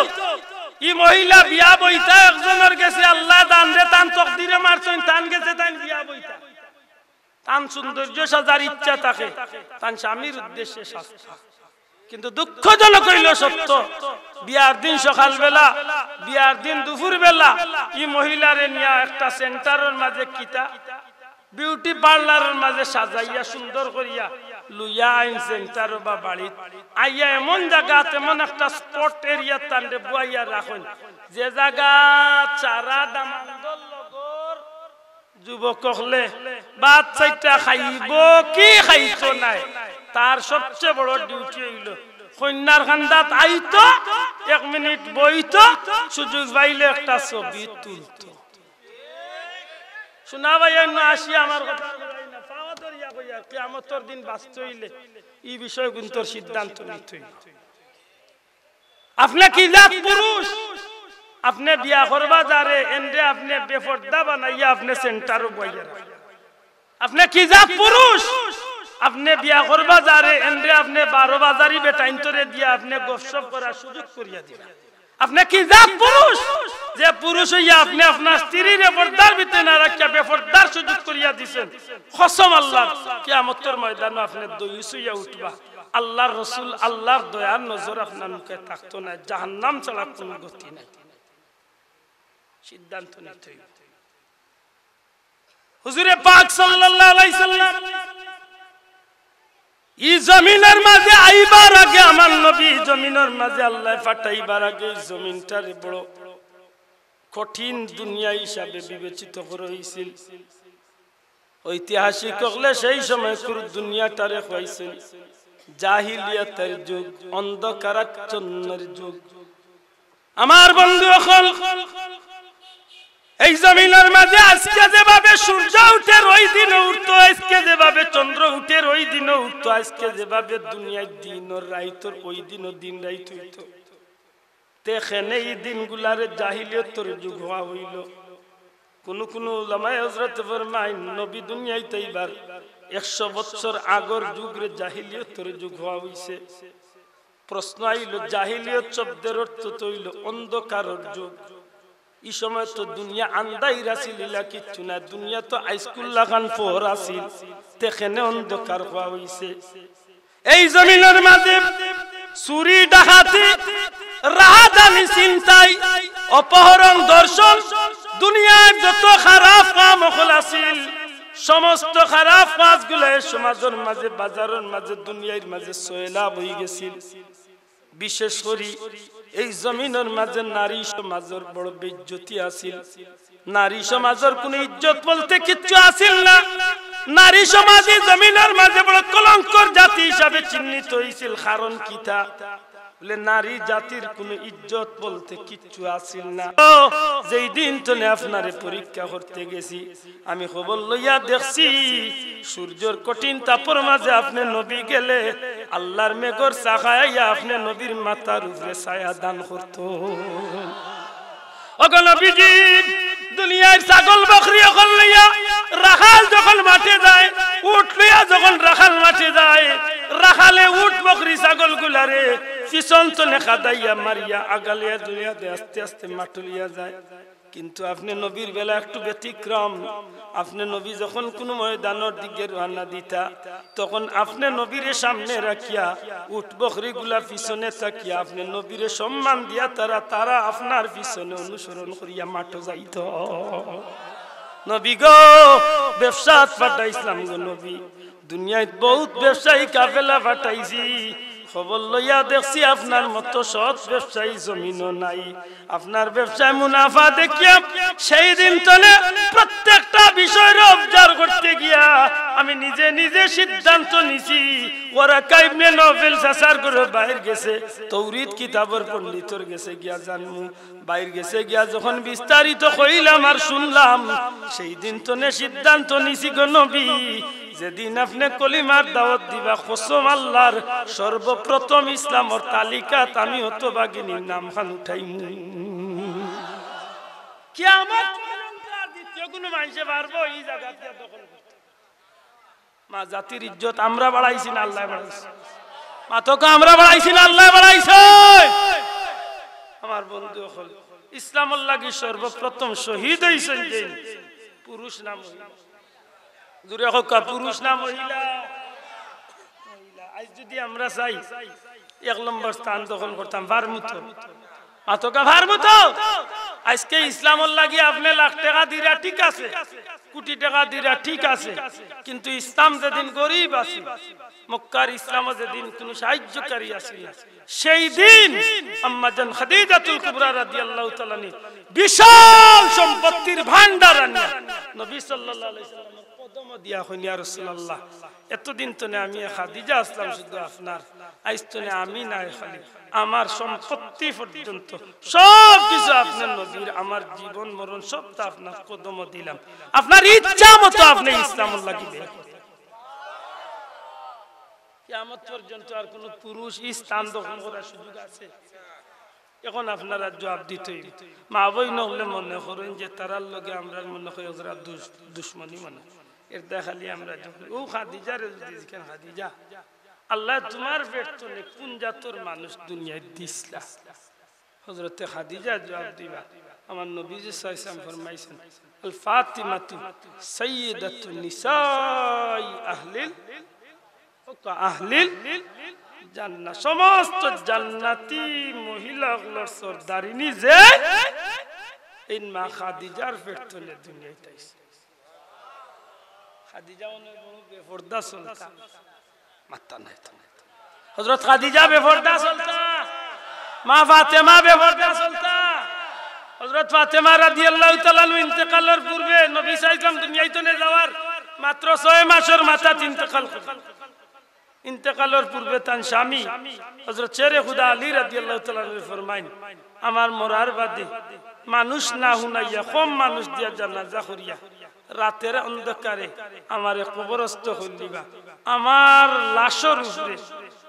ই মহিলা বিয়া বইতা একজনর গেছে, আল্লায় দানরে তান তকদিরে মারছইন, তান গেছে তাইন বিয়া বইতা। তান সৌন্দর্য সাজার ইচ্ছা থাকে, তান স্বামীর উদ্দেশ্যে সাজতা। কিন্তু দুঃখজনক অইলো সত্য, বিয়ার দিন সকালবেলা, বিয়ার দিন দুপুরবেলা, ই মহিলারে নিয়া একটা সেন্টারর মাঝে কিতা বিউটি পার্লারর মাঝে সাজাইয়া সুন্দর করিয়া লইয়া আইন সেন্টারো বা বাড়িত। আইয়া এমন জাগাত, এমন একটা স্পট এরিয়াত তানরে বওয়াইয়া রাখইন, যে জাগাত সারা দামান্দর লগর যুবক অকলে ভাত চাইরটা খাইবো কি খাইতো নায়, তার সবচেয়ে বড় ডিউটি অইলো কইন্যার কান্দাত আইতো, এক মিনিট বইতো, সুযোগ পাইলে একটা ছবি তুলতো। শুনা ভাই, অন্য আসি আমার কথা, পাওয়া ধরিয়া কইয়া, কিয়ামতর দিন বাঁচতে অইলে ই বিষয়গুন্তর সিদ্ধান্ত নিতে অইবো। আপনে কি জাত পুরুষ? আপনে বিয়া করবা যারে, এনরে আপনে বেপর্দা বানাইয়া আপনে সেন্টারো বওয়াইয়া রাখইন। আপনে কি জাত পুরুষ? আপনে বিয়া করবা যারে, এনরে আপনে বারো বাজারি বেটাইন্তরে দিয়া আপনে গপসপ করার সুযোগ করিয়া দিবা। আপনে কি জাত পুরুষ? যে পুরুষ অইয়া আপনে আপনার স্ত্রীরে পর্দার ভিতরে না রাখিয়া বেপর্দার সুযোগ করিয়া দিছেন, কসম আল্লার, কিয়ামতর ময়দানো আপনে দায়ুস অইয়া উঠবা। আল্লার রসুল, আল্লার দয়ার নজর আপনার মুখে থাকতো নায়, জাহান্নাম ছাড়া কোনো গতি নাই। সিদ্ধান্ত নিতে অইবো। হুজুরে পাক সাল্লাল্লাহু আলাইহি সাল্লাম ই জমিনর মাঝে আইবার আগে, আমার নবী ই জমিনর মাঝে আল্লায় পাঠাইবার আগে ই জমিনটারে বড় কঠিন দুনিয়া হিসাবে বিবেচিত করা অইছিল। ঐতিহাসিক অকলে সেই সময়কুর দুনিয়াটারে কইছইন জাহিলিয়াতের যুগ, অন্ধকারাচ্ছন্নর যুগ। আমার বন্ধু অকল, এই জমিনর মাঝে আজকে যেভাবে সূর্য উঠের ওই দিনও উঠতো, আজকে যেভাবে চন্দ্র উঠের ওই দিনও উঠতো, আজকে যেভাবে দুনিয়ার দিন আর রাইতর ওই দিনও দিন রাইত অইতো, তে কেনে ই দিনগুলারে জাহিলিয়তর যুগ কওয়া অইলো। কুনু কুনু উলামায়ে হজরতে ফরমাইন, নবী দুনিয়াইত আইবার একশো বৎসর আগর যুগরে জাহিলিয়তর যুগ কওয়া অইছে। প্রশ্ন আইলো, জাহিলিয়ত শব্দের অর্থ তো অইলো অন্ধকারর যুগ। ই সময় তো দুনিয়া আন্দাইর আছিল, ইলা কিচ্ছু না, দুনিয়া তো আইজকুর লাখান ফোহর আছিল, তে কেনে অন্ধকার কওয়া অইছে। এই জমিনর মাঝে চুরি, ডাকাতি, রাহাজানি, ছিনতাই, অপহরণ, ধর্ষণ, দুনিয়ার যত খারাপ কাম অকল আছিল, সমস্ত খারাপ কাজগুলা এই সমাজর মাঝে, বাজারর মাঝে, দুনিয়ার মাঝে সয়লাব অইগেছিল। বিশেষ করি এই জমিনর মাঝে নারী সমাজর বড় বেইজ্জতি আছিল। নারী সমাজর কুনু ইজ্জত বলতে কিচ্ছু আছিল না। নারী সমাজ ই জমিনর মাঝে বড় কলঙ্কর জাতি হিসাবে চিহ্নিত অইছিল। কারণ কিতা? বলে, নারী জাতির কুনু ইজ্জত বলতে কিচ্ছু আছিল না। ও, যেই দিন তনে আপনারে পরীক্ষা করতে গেছি, আমি খবর লইয়া দেখছি, সূর্যর কঠিন তাপর মাঝে আপনে নবী গেলে আল্লার মেঘর ছায়া আইয়া আপনে নবীর মাথার উপরে ছায়া দান করতো। ওগো নবীজি, দুনিয়ার ছাগল বকরি অকল লইয়া রাখাল যখন মাঠে যায়, উট লইয়া যখন রাখাল মাঠে যায়, রাখালে উট বকরি ছাগলগুলারে পিছন তনে খাদাইয়া মারিয়া আগালিয়া দুনিয়া দে আস্তে আস্তে মাঠো লইয়া যায়। কিন্তু আপনে নবীর বেলা একটু ব্যতিক্রম। আপনে নবী যখন কুনু ময়দানর দিকে রওয়ানা দিতা, তখন আপনে নবীরে সামনে রাখিয়া উট বকরিগুলা পিছনে থাকিয়া আপনে নবীরে সম্মান দিয়া তারা, তারা আপনার পিছনে অনুসরণ করিয়া মাঠো যাইতো। নবী গো, ব্যবসাত পাঠাইছলাম গো নবী, দুনিয়াত বহুত ব্যবসায়ী কাফেলা পাঠাইছি, খবর লইয়া দেখছি আপনার মতো সৎ ব্যবসায়ী জমিনো নাই। আপনার ব্যবসায় মুনাফা দেখিয়া সেই দিন তনে প্রত্যেকটা বিষয়রে অবজার্ভ করতে গিয়া আমি নিজে নিজে সিদ্ধান্ত নিছি, ওয়ারাকা ইবনে নওফেল চাচার ঘরর বাইর গেছে, তৌরিত কিতাবর পণ্ডিতর গেছে গিয়া জানমু। বাইর গেছে গিয়া যখন বিস্তারিত কইলাম আর শুনলাম, সেই দিন তনে সিদ্ধান্ত নিছি গো নবী, যেদিন আপনে কলিমার দাওয়াত দিবা, কসম আল্লাহর, সর্বপ্রথম ইসলামর তালিকাত আমি হতভাগিনীর নামখান উঠাইমু। কিয়ামত পর্যন্ত আর দ্বিতীয় কুনু মানষে পারবো ই জাগাত গিয়া দখল করতে? মা জাতির ইজ্জত আমরা বাড়াইছি না আল্লায় বাড়াইছে? মাতকা আমরা বাড়াইছি না আল্লায় বাড়াইছে? আমার বন্ধু অকল, ইসলামর লাগি সর্বপ্রথম শহীদ অইছইন যেইন, পুরুষ না মহিলা? জোরে কউক্কা, পুরুষ না মহিলা? মহিলা। আইজ যুদি আমরা চাই এক নম্বর স্থান দখল করতাম, পারমু তো? মাতকা, পারমু তো? আইজকে ইসলামর লাগি আপনে লাখ টেকা দিরা, ঠিক আছে, কুটি টেকা দিরা, ঠিক আছে, কিন্তু ইসলাম যেদিন গরিব আছিল, মক্কার ইসলামো যেদিন কুনু সাহায্যকারী আছিল না, সেই দিন আম্মাজান খাদিজাতুল কুবরা রাদিয়াল্লাহু তাআলা আনহা বিশাল সম্পত্তির ভান্ডার আনিয়া নবী সাল্লাল্লাহু আলাইহি ওয়াসাল্লামর কদমো দিয়া কইন, ইয়া রাসূলুল্লাহ, এতদিন তনে আমি খাদিজা আছলাম শুধু আপনার, আইজ তনে আমি নায়, খালি আমার সম্পত্তি পর্যন্ত সব কিছু আপনার নবীর, আমার জীবন মরণ সবতা আপনার কদমো দিলাম, আপনার ইচ্ছা মতো আপনে ইসলামর লাগি ব্যয় করইন। কিয়ামত পর্যন্ত আর কুনু পুরুষ ই স্থান দখল করার সুযোগ আছে? এখন আপনারা জুয়াব দিতে অইবো। মা বইন অকলে মনে করইন যে তারার লগে আমরার মনে অয় ওরা দুশ-, দুশমনি মনে অয়। এর দায় খালি আমরা যখন, ও খাদিজারে যুদি জিকাইন, খাদিজা, আল্লায় তুমার পেট তনে কুন জাতর মানুষ দুনিয়াত দিছলা? হযরতে খাদিজা জুয়াব দিবা, আমার নবীজি সাল্লাল্লাহু আলাইহি ওয়াসাল্লাম ফরমাইছইন, "আল ফাতিমাতু সাইয়্যিদাতু নিসাই আহলিল, আহলিল জান্নাহ।" সমস্ত জান্নাতি মহিলা অকলর সর্দারিনী যে, এইন মা খাদিজার পেট তনে দুনিয়াত আইছে। খাদিজা অনেক বড় বেপর্দা চলতা। মাত্তা নাই তো। হযরত খাদিজা বেপর্দা চলতা, মা ফাতেমা বেপর্দা চলতা। হযরত ফাতেমা রাদিয়াল্লাহু তাআলা আনহা ইন্তেকালর পূর্বে নবী সাল্লাল্লাহু আলাইহি ওয়াসাল্লাম দুনিয়াত তনে যাওয়ার মাত্র ছয় মাসর মাথাত ইন্তেকাল করইন। ইন্তেকালর পূর্বে তান স্বামী হযরত শেরে খুদা আলী রাদিয়াল্লাহু তাআলা আনহু ফরমাইন, "আমার মরার বাদে মানুষ না হুনাইয়া কম মানুষ দিয়া জানাজা করিয়া রাতের অন্ধকারে আমারে কবরস্থ করিলিবা। আমার লাশর উপরে,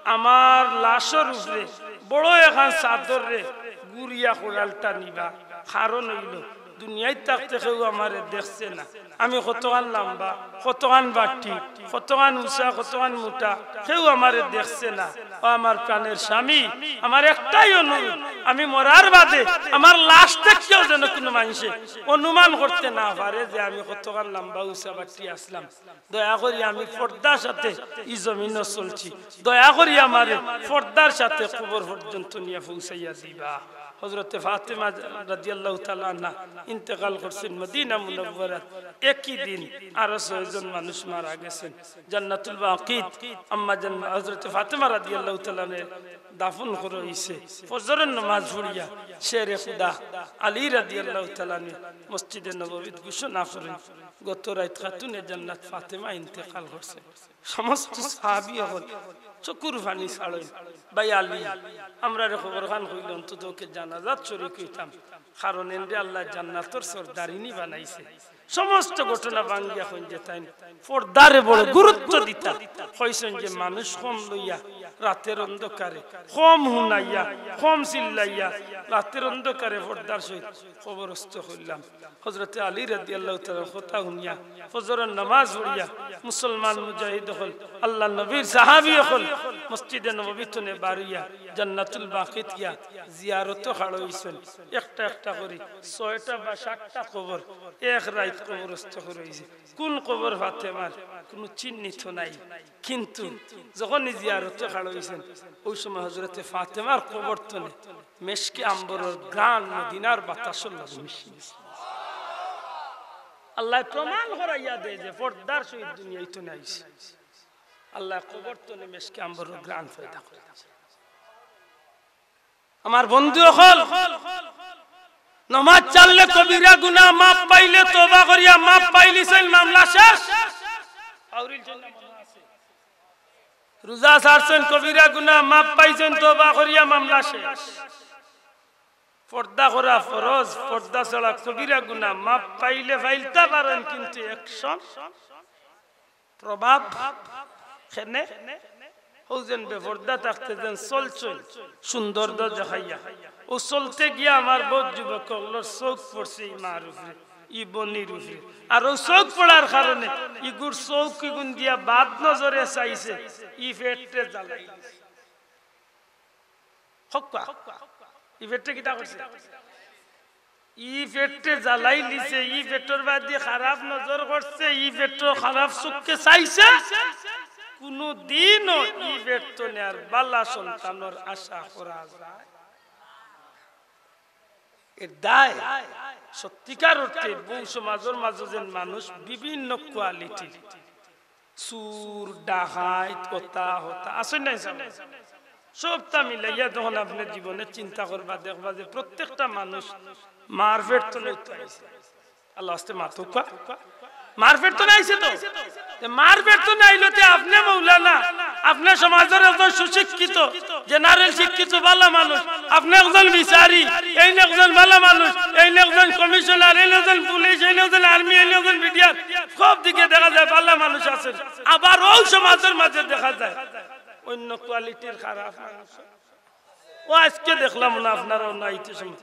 আমার লাশর উপরে বড় একখান চাদররে গুড়িয়া করালটা নিবা। কারণ অইলো, দুনিয়াত থাকতে কেউ আমারে দেখছে না। আমি কতখান লাম্বা, কতখান বাট্টি, কতখান উচা, কতখান মুটা, কেউ আমারে দেখছে না। ও আমার প্রাণের স্বামী, আমার একটাই অনুরোধ, আমি মরার বাদে আমার লাশ দেখিয়াও যেন কুনু মানষে অনুমান করতে না পারে যে আমি কতখান লাম্বা, উচা, বাট্টি আছলাম। দয়া করি আমি পর্দার সাথে ই জমিনো চলছি, দয়া করি আমারে পর্দার সাথে কবর পর্যন্ত নিয়া পৌঁছাইয়া দিবা।" হযরতে ফাতেমা রাদিয়াল্লাহু তাআলা আনহা ইন্তেকাল করছইন মদিনা মুনাওয়ারাত। একই দিন আরো ছয়জন মানুষ মারা গেছইন। জান্নাতুল বাকিত আম্মা জান-, হযরতে ফাতেমা রাদিয়াল্লাহু তাআলা আনহারে দাফন করা অইছে। ফজরের নামাজ পড়িয়া শেরে খুদা আলী রাদিয়াল্লাহু তাআলা আনহু মসজিদে নববীত ঘোষণা করইন, "গত রাইত খাতুনে জান্নাত ফাতেমা ইন্তেকাল করছে।" সমস্ত সাহাবী অকল চকুর পানি ছাড়ইন, "ভাই আলী, আমরারে খবরখান কইলে অন্তত ওকে জানাজাত শরিক অইতাম, কারণ এনরে আল্লায় জান্নাতর সর্দারিনী বানাইছে।" সমস্ত ঘটনা ভাঙ্গিয়া কইন যে তাইন পর্দারে বড় গুরুত্ব দিতা। কইছইন যে মানুষ কম লইয়া রাতের অন্ধকারে, কম হুনাইয়া, কম চিল্লাইয়া, রাতের অন্ধকারে পর্দার সহিত কবরস্থ করিলাম। হযরতে আলী রাদিয়াল্লাহু তাআলা কথা হুনিয়া, ফজরের নামাজ পড়িয়া, মুসলমান মুজাহিদ অকল, আল্লাহর নবীর সাহাবী অকল, মসজিদে নববী তনে বারইয়া, জান্নাতুল বাকিত গিয়া জিয়ারতো খাড়া অইছইন। একটা একটা করি ছয়টা বা সাতটা কবর এক রাইত কবরস্থ করা অইছে। কুন কবর ফাতেমার? কুনু চিহ্নিত নাই। কিন্তু যখনই জিয়ারতো খাড়া অইছইন, ওই সময় হযরতে ফাতেমার কবর তনে মেশকে আম্বরর ঘ্রাণ মদিনার বাতাসর লগে মিশি গেছে। আল্লায় প্রমাণ করাইয়া দেয় যে পর্দার সহিত দুনিয়াত তনে আইছে। আল্লায় কবর তনে মেশকে আম্বরর ঘ্রাণ পয়দা করি দিছে। আমার বন্ধু অকল, নমাজ ছাড়লে কবিরা গুনা, মাফ পাইলে তওবা করিয়া, মাফ পাইলিছইন, মামলা শেষ। আউরিল জন্য মনে আছে। রোজা ছাড়ছইন, কবিরা গুনা, মাফ পাইছইন, তওবা করিয়া, মামলা শেষ। পর্দা করা ফরজ, পর্দা ছাড়া কবিরা গুনা, মাফ পাইলে পাইলতা পারইন, কিন্তু action প্রভাব কেনে? অউ যেন বেপর্দা থাকতে যেন চলছইন, সৌন্দর্য দেখাইয়া। অউ চলতে গিয়া আমার বউত যুবক অকলর চউখ পড়ছে ই মার উপরে, ই বইনর উপরে। আর অউ চউখ পড়ার কারণে ইগুর চউখ ইগুন দিয়া বাদ নজরে চাইছে, ই পেটরে জ্বালাই দিছে। হক্কা। ই পেটরে কিতা করছে? ই পেটরে জ্বালাই দিছে, ই পেটর বায়দি খারাপ নজর করছে, ই পেটর খারাপ চউখে চাইছে। কুনুদিনও ই পেট তনে আর বালা সন্তানর আশা করা যায়। এর দায় সত্যিকার অর্থে বউ সমাজর মাঝে যেন মানুষ বিভিন্ন quality, চুর, ডাকাইত, অতা, হতা, আছইন না? সবতা মিলাইয়া যখন আপনে জীবনে চিন্তা করবা, দেখবা যে প্রত্যেকটা মানুষ মার পেট তনে উঠি আইছে। আল্লার ওয়াস্তে মাতউক্কা। মার পেট তনে আইছে তো। তে মার পেট তনে আইলো তে আপনে মৌলানা, আপনে সমাজর একজন সুশিক্ষিত, general শিক্ষিত বালা মানুষ, আপনে একজন বিচারি, এইন একজন বালা মানুষ, এইন একজন commissioner, এইন একজন পুলিশ, এইন একজন army, এইন একজন BDR, সব দিকে দেখা যায় বালা মানুষ আছইন। আবার অউ সমাজর মাঝে দেখা যায় অইন্য quality-র খারাপ মানুষ। অউ আইজকে দেখলাম না, আপনারাও না আইতে সময়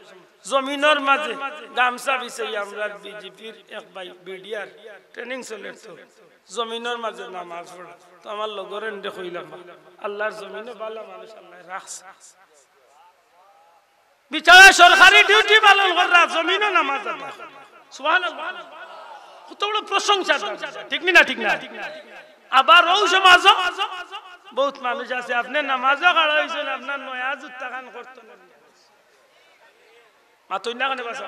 জমিনর মাঝে গামছা বিছাইয়া আমরার BGP-র এক ভাই BDR training চলের তো, জমিনর মাঝে নামাজ পড়ে। তো আমার লগর এনরে কইলাম, আল্লার জমিনো বালা মানুষ আল্লায় রাখছে। বিচারা সরকারি duty পালন কররা, জমিনো নামাজ আদায় কররা। সুবহানাল্লাহ। কত বড় প্রশংসা, ঠিক নি না? ঠিক না? আবার অউ সমাজো বউত মানুষ আছে, আপনে নামাজো খাড়া অইছইন, আপনার নয়া জুত্তাখান করতো না। মাতইন না কেনে বাছা?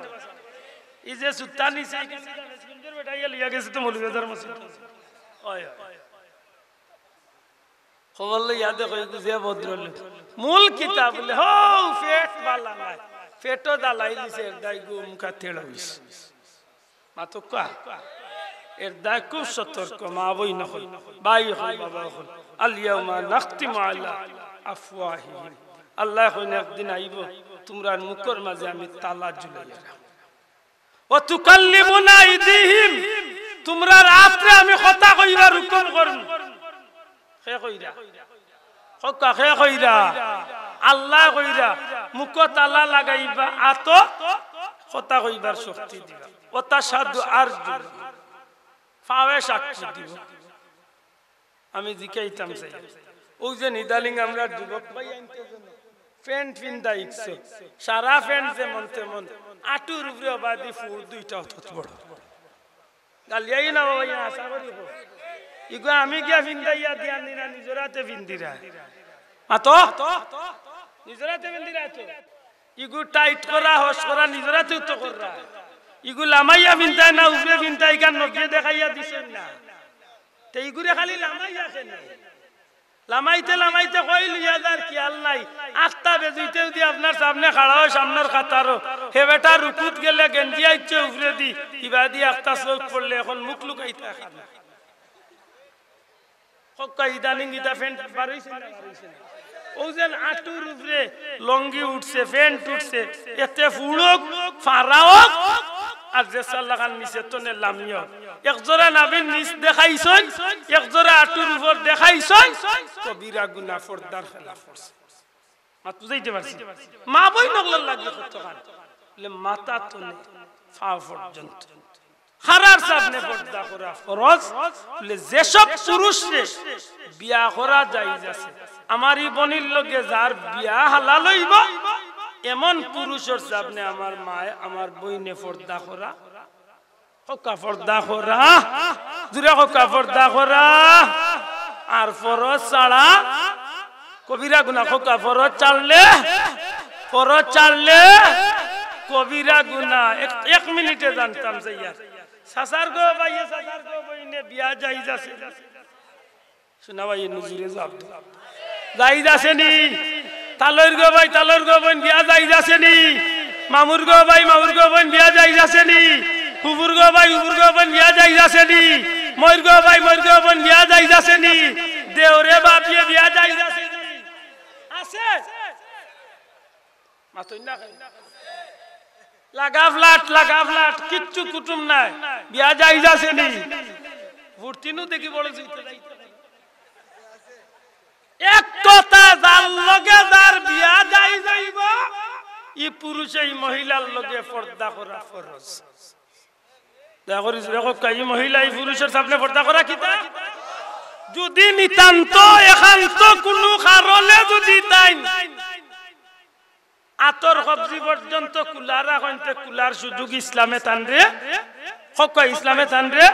ই যে জুত্তা নিছে, ই বেটাইয়া লইয়া গেছে তো মৌলভীবাজার মসজিদ। অয়, অয়। খবর লইয়া দেখো, এই যে ভদ্রলোক। মূল কিতা বুলে, হউ, পেট বালা নায়। পেটো জ্বালাই দিছে, এর দায় গু মুখা তেড়া অইছে। মাতউক্কা। এর দায় খুব সতর্ক, মা বইন অকল, ভাই অকল, বাবা অকল। আল ইয়াউমা নাখতিমু আলা আফওয়াহিহিম। আল্লায় কইন একদিন আইবো, তুমরার মুখর মাঝে আমি তালা ঝুলাইয়া রাখমু। ওয়া তুকাল্লিমুনা আইদিহিম, তুমরার আতরে আমি কথা কইবার হুকুম করমু। কে কইরা? কউক্কা, কে কইরা? আল্লায় কইরা, মুখো তালা লাগাইবা, আতো কথা কইবার শক্তি দিবা। ওয়া তাশহাদু আরজুলুহুম, পাওয়ে সাক্ষী দিবো। আমি জিকাইতাম চাই, অউ যে ইদানিং আমরার যুবক ভাইয়াইন্তে যেন প্যান্ট ফিন্দা ইকছে, সারা প্যান্ট যেমন তেমন, আটুর উপরে অবাদি ফুট দুইটা অত বড়। গালিয়াই না বাবা, ইয়া আশা করি কো। ইগু আমি গিয়া ফিন্দাইয়া দিয়া নি না, নিজর আতে ফিন্দিরা। আতো? নিজর আতে ফিন্দিরা তো। ইগু টাইট করা, হস করা, নিজর আতেউ তো কররা। ইগু লামাইয়া ফিন্দায় না, উপরে ফিন্দায়, ইখান নবীয়ে দেখাইয়া দিছইন না। তে ইগুরে খালি লামাইয়া কেনে? লামাইতে লামাইতে কই লইয়া যার খিয়াল নাই। আখতা বেজুইতে যুদি আপনার সামনে খাড়া অয়, সামনর কাতারো, হে বেটা রুকুত গেলে গেঞ্জি আইছে উপরেদি, ইবাদি আখতা চউখ পড়লে অখন মুখ লুকাইতা খান। কউক্কা ইদানিং ইতা প্যান্ট বার অইছে না, বার অইছে না? অউ যেন আটুর উপরে লঙ্গি উঠছে, প্যান্ট উঠছে, এতে ফুড় অউক, ফাড়া অউক, আর যে সাল্লাখান নিচে তনে লামিয়া অউক। এক জোড়া নাভির নিচ দেখাইছইন, এক জোড়া আটুর উপর দেখাইছইন, কবিরা গুনা, পর্দার খেলাফ করছে। মাত বুঝাইতে পারছি? মা বইন অকলর লাগি কতখান? বুলে মাথা তনে পাও পর্যন্ত। খারার সামনে পর্দা করা ফরজ। বুলে যেসব পুরুষরে বিয়া করা জায়েজ আছে, আমার ই বইনর লগে যার বিয়া হালাল অইবো, এমন পুরুষর সামনে আমার মায়ে, আমার বইনে পর্দা করা কউক্কা পর্দা করা, জুরে কউক্কা পর্দা করা। আর ফরজ ছাড়া কবিরা গুনা, কউক্কা ফরজ ছাড়লে, ফরজ ছাড়লে কবিরা গুনা। এক, এক মিনিটে জানতাম চাইয়ার। চাচার গো ভাইয়ে, চাচার গো বইনে বিয়া জায়েজ আছে। শোনা ভাই, নজুরে জবাব দে। জাইজ আছে নি? তালইর গো ভাই, তালইর গো বইন, বিয়া জাইজ আছে নি? মামুর গো ভাই, মামুর গো বইন, বিয়া জাইজ আছে নি? হুবুর গো ভাই, হুবুর গো বইন, বিয়া জাইজ আছে নি? মইর গো ভাই, মইর গো বইন, বিয়া জাইজ আছে নি? দেওরে বাপিয়ে, বিয়া জাইজ আছে নি? আছে? মাতইন না কেনে? লাগা ফ্ল্যাট, লাগা ফ্ল্যাট, কিচ্ছু কুটুম নাই। বিয়া জাইজ আছে নি? ভর্তিনু দেখি বড় জুইতে যাইতে পারে। এক কথা, যার লগে যার বিয়া জাইজ অইবো, ই পুরুষে ই মহিলার লগে পর্দা করা ফরজ। দয়া করি জোরে কউক্কা, ই মহিলা ই পুরুষর সামনে পর্দা করা কিতা? যদি নিতান্ত একান্ত কুনু কারণে যদি তাইন আতর কবজি পর্যন্ত কুলা রাখইন, তে কুলার সুযোগ ইসলামে তানরে, কউক্কা ইসলামে তানরে,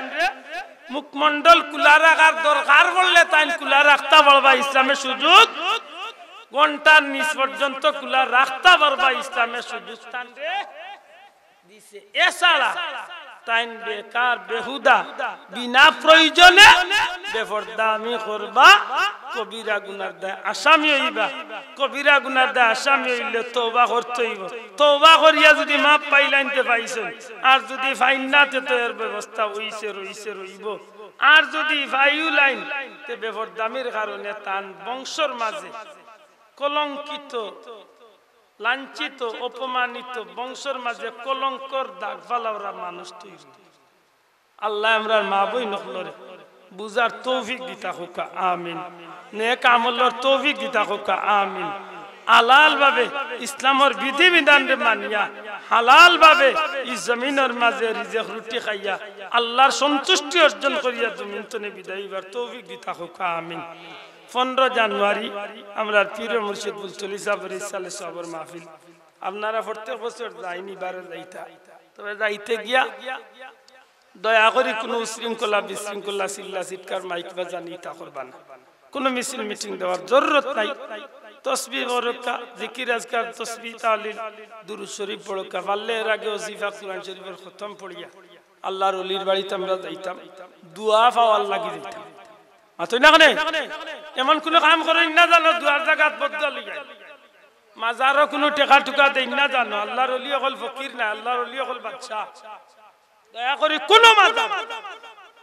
মুখমণ্ডল কুলা রাখার দরকার পড়লে তাইন কুলা রাখতা পারবা, ইসলামে সুযোগ, ঘন্টার নিচ পর্যন্ত কুলা রাখতা পারবা, ইসলামে সুযোগ তানরে দিছে। এছাড়া তাইন বেকার বেহুদা বিনা প্রয়োজনে বেপর্দামি করবা, কবিরা গুনার দায় আসামি অইবা। কবিরা গুনার দায় আসামি অইলে তওবা করতে অইবো। তওবা করিয়া যদি মাফ পাইলাইন তে পাইছইন, আর যদি পাইন না তে তো এর ব্যবস্থা অইছে, রইছে, রইবো। আর যদি পাইলাইন তে বেপর্দামির কারণে তান বংশর মাঝে কলঙ্কিত, লাঞ্ছিত, অপমানিত, বংশর মাঝে কলঙ্কর দাগ ফালাওরা মানুষ তৈরি। আল্লায় আমরার মা বইন অকলরে বুঝার তৌফিক দিতা কউক্কা, আমিন। নেক আমলর তৌফিক দিতা কউক্কা, আমিন। হালাল ভাবে ইসলামর বিধি বিধানরে মানিয়া, হালাল ভাবে ই জমিনর মাঝে রিজেক রুটি খাইয়া, আল্লার সন্তুষ্টি অর্জন করিয়া জমিন তনে বিদায় অইবার তৌফিক দিতা কউক্কা, আমিন। পনরো জানুয়ারি আমরার পীর মুর্শিদ ফুলতলি সাবর ইসালে সবর মাহফিল। আপনারা প্রত্যেক বছর যাইন, ইবারও যাইতা। তবে যাইতে গিয়া দয়া করি কুনু উশৃঙ্খলা, বিশৃঙ্খলা, চিল্লা চিৎকার, মাইক বাজানি ইতা করবা না। কুনু মিছিল মিটিং দেওয়ার জরুরত নাই। তসবিহ বরকা, জিকির আজকার, তসবিহ তাহলিল, দুরূদ শরীফ পড়কা, পারলে এর আগে ওজিফা, কুরআন শরীফর খতম পড়িয়া আল্লার অলির বাড়িত আমরা যাইতাম, দোয়া পাওয়ার লাগি যাইতাম। মাতইন না কেনে? এমন কুনু কাম করইন না জানো, দোয়ার জাগাত বদদোয়া লইয়া। মাজারো কুনু টেকা টুকা দেইন না জানো, আল্লার অলি অকল ফকির না, আল্লার অলি অকল বাদশা। দয়া করি কুনু মাজার,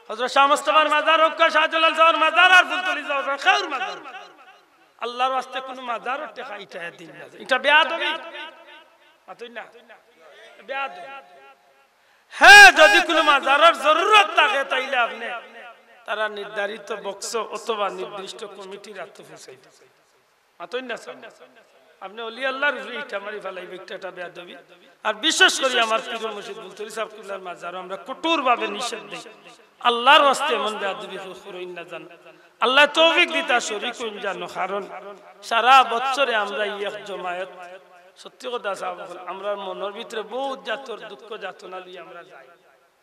হযরত শাহ মুস্তাফার মাজার অউক্কা, শাহজালাল সাবর মাজার, আর ফুলতলি সাবর, কেউর মাজার, আল্লার ওয়াস্তে কুনু মাজারো টেকা ইটা দিন না, ইটা বেয়াদবি। মাতইন না, বেয়াদবি। হ্যাঁ, যদি কুনু মাজারর জরুরত থাকে, তাইলে আপনে তারা নির্ধারিত বক্স অথবা নির্দিষ্ট কমিটির আতো পৌঁছাইবা। মাতইন না সাব। আপনে অলি আল্লার উপরে ইটা মারি ফালাইবা, ইটা বেয়াদবি। আর বিশেষ করি আমার পীর মুর্শিদ ফুলতলি সাব কিবলার মাজারো আমরা কঠোরভাবে নিষেধ দেই। আল্লার ওয়াস্তে এমন বেয়াদবি করইন না জানো। আল্লায় তৌফিক দিতা শরিক অইন জানো, কারণ সারা বছরে আমরা ই এক জমায়েত, সত্যি কথা সাব অকল, আমরার মনর ভিতরে বউত জাতর দুঃখ যাতনা লইয়া আমরা যাই।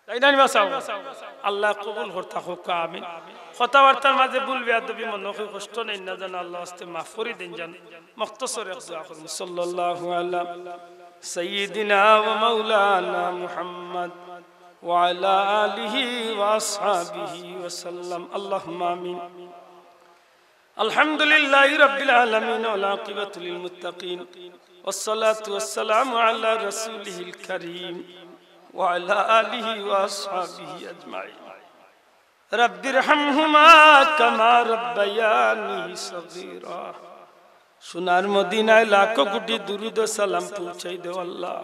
যাই না নি বা সাব? আল্লায় কবুল করতা কউক্কা, আমিন। কথাবার্তার মাঝে ভুল বেয়াদবি মনো করি কষ্ট নেইন না জানো, আল্লার ওয়াস্তে মাফ করি দেইন জানো। মুখতসর এক দোয়া করমু। সাল্লাল্লাহু আলা সাইয়্যিদিনা ওয়া মাওলানা মুহাম্মদ وعلى آله وأصحابه وسلم. اللهم آمين. الحمد لله رب العالمين، والعاقبة للمتقين، والصلاة والسلام على رسوله الكريم وعلى آله وأصحابه أجمعين. رب ارحمهما كما ربياني صغيرا. সোনার মদিনায় লাখো কোটি দুরুদ ও সালাম পৌঁছাই দেও আল্লাহ।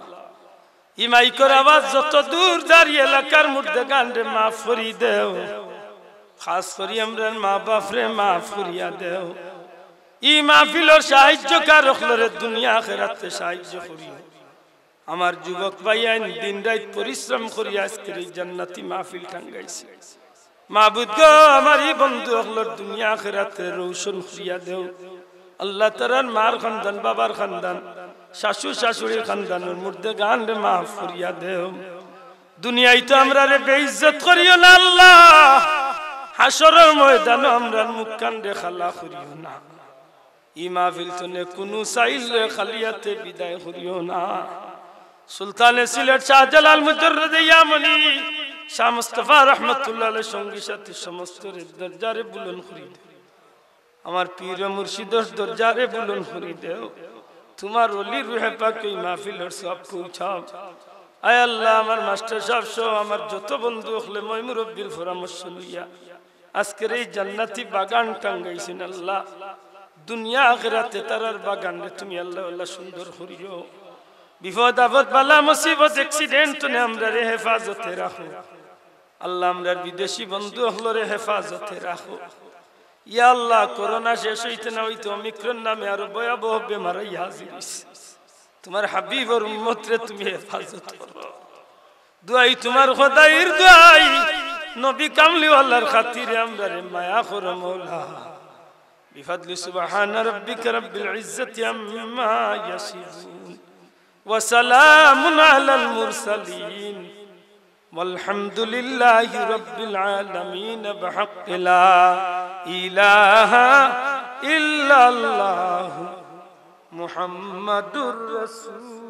ই মাইকর আওয়াজ যত দূর যার, ই এলাকার মুর্দেগানরে মাফ করি দেও, খাস করি আমরার মা বাপরে মাফ করিয়া দেও। ই মাহফিলর সাহায্যকার অকলরে দুনিয়া আখেরাতে সাহায্য করিও। আমার যুবক ভাইয়াইন দিন রাইত পরিশ্রম করি আজকের এই জান্নাতি মাহফিল টাঙ্গাইছে। মাবুদ গো, আমার ই বন্ধু অকলর দুনিয়া আখেরাতে রৌশন করিয়া দেও। আল্লাহ, তারার মার খান্দান, বাবার খান্দান, শাশু শাশুড়ির খান্দানর মুর্দেগানরে মাফ করিয়া দেও। দুনিয়াইতো আমরারে বেইজ্জত করিও না আল্লাহ, হাশরর ময়দানো আমরার মুখখানরে কালা করিও না। ই মাহফিল তনে কুনু সাইলরে খালি আতে বিদায় করিও না। সুলতানে সিলেট শাহজালাল মুজাররদে ইয়ামনি শাহ মুস্তফা রহমতুল্লাহ আলাইহির সঙ্গী সাথী সমস্তরে দরজারে বুলন্দ করি দেও। আমার পীর ও মুর্শিদর দরজারে বুলন্দ করি দেও। তুমার ওলির রুহে পাক এই মাহফিলর সওয়াব পৌঁছাও। আয় আল্লাহ, আমার মাস্টার সাব সহ আমার যত বন্ধু অকলে ময় মুরব্বির পরামর্শ লইয়া আজকের এই জান্নাতি বাগান টাঙ্গাইছইন আল্লাহ, দুনিয়া আখিরাতে তারার বাগানরে তুমি আল্লাহ আল্লাহ সুন্দর করিও। বিপদ আপদ বালা মুসিবত accident থনে আমরারে হেফাজতে রাখো। আল্লাহ, আমরার বিদেশি বন্ধু অকলরে হেফাজতে রাখো। ইয়া আল্লাহ, করোনা শেষ অইতে না অইতে Omicron নামে আরো ভয়াবহ বেমার আইয়া হাজির অইছে। তুমার হাবিবর উম্মতরে তুমি হেফাজত করো। দোয়াই তুমার খোদাইর দোয়াই, নবী কামলিওয়ালার খাতিরে আমরারে মায়া করো মওলা। بفضل سبحان ربك رب العزة عما يصفون وسلام على المرسلين والحمد لله رب العالمين بحق لا إله إلا الله محمد رسول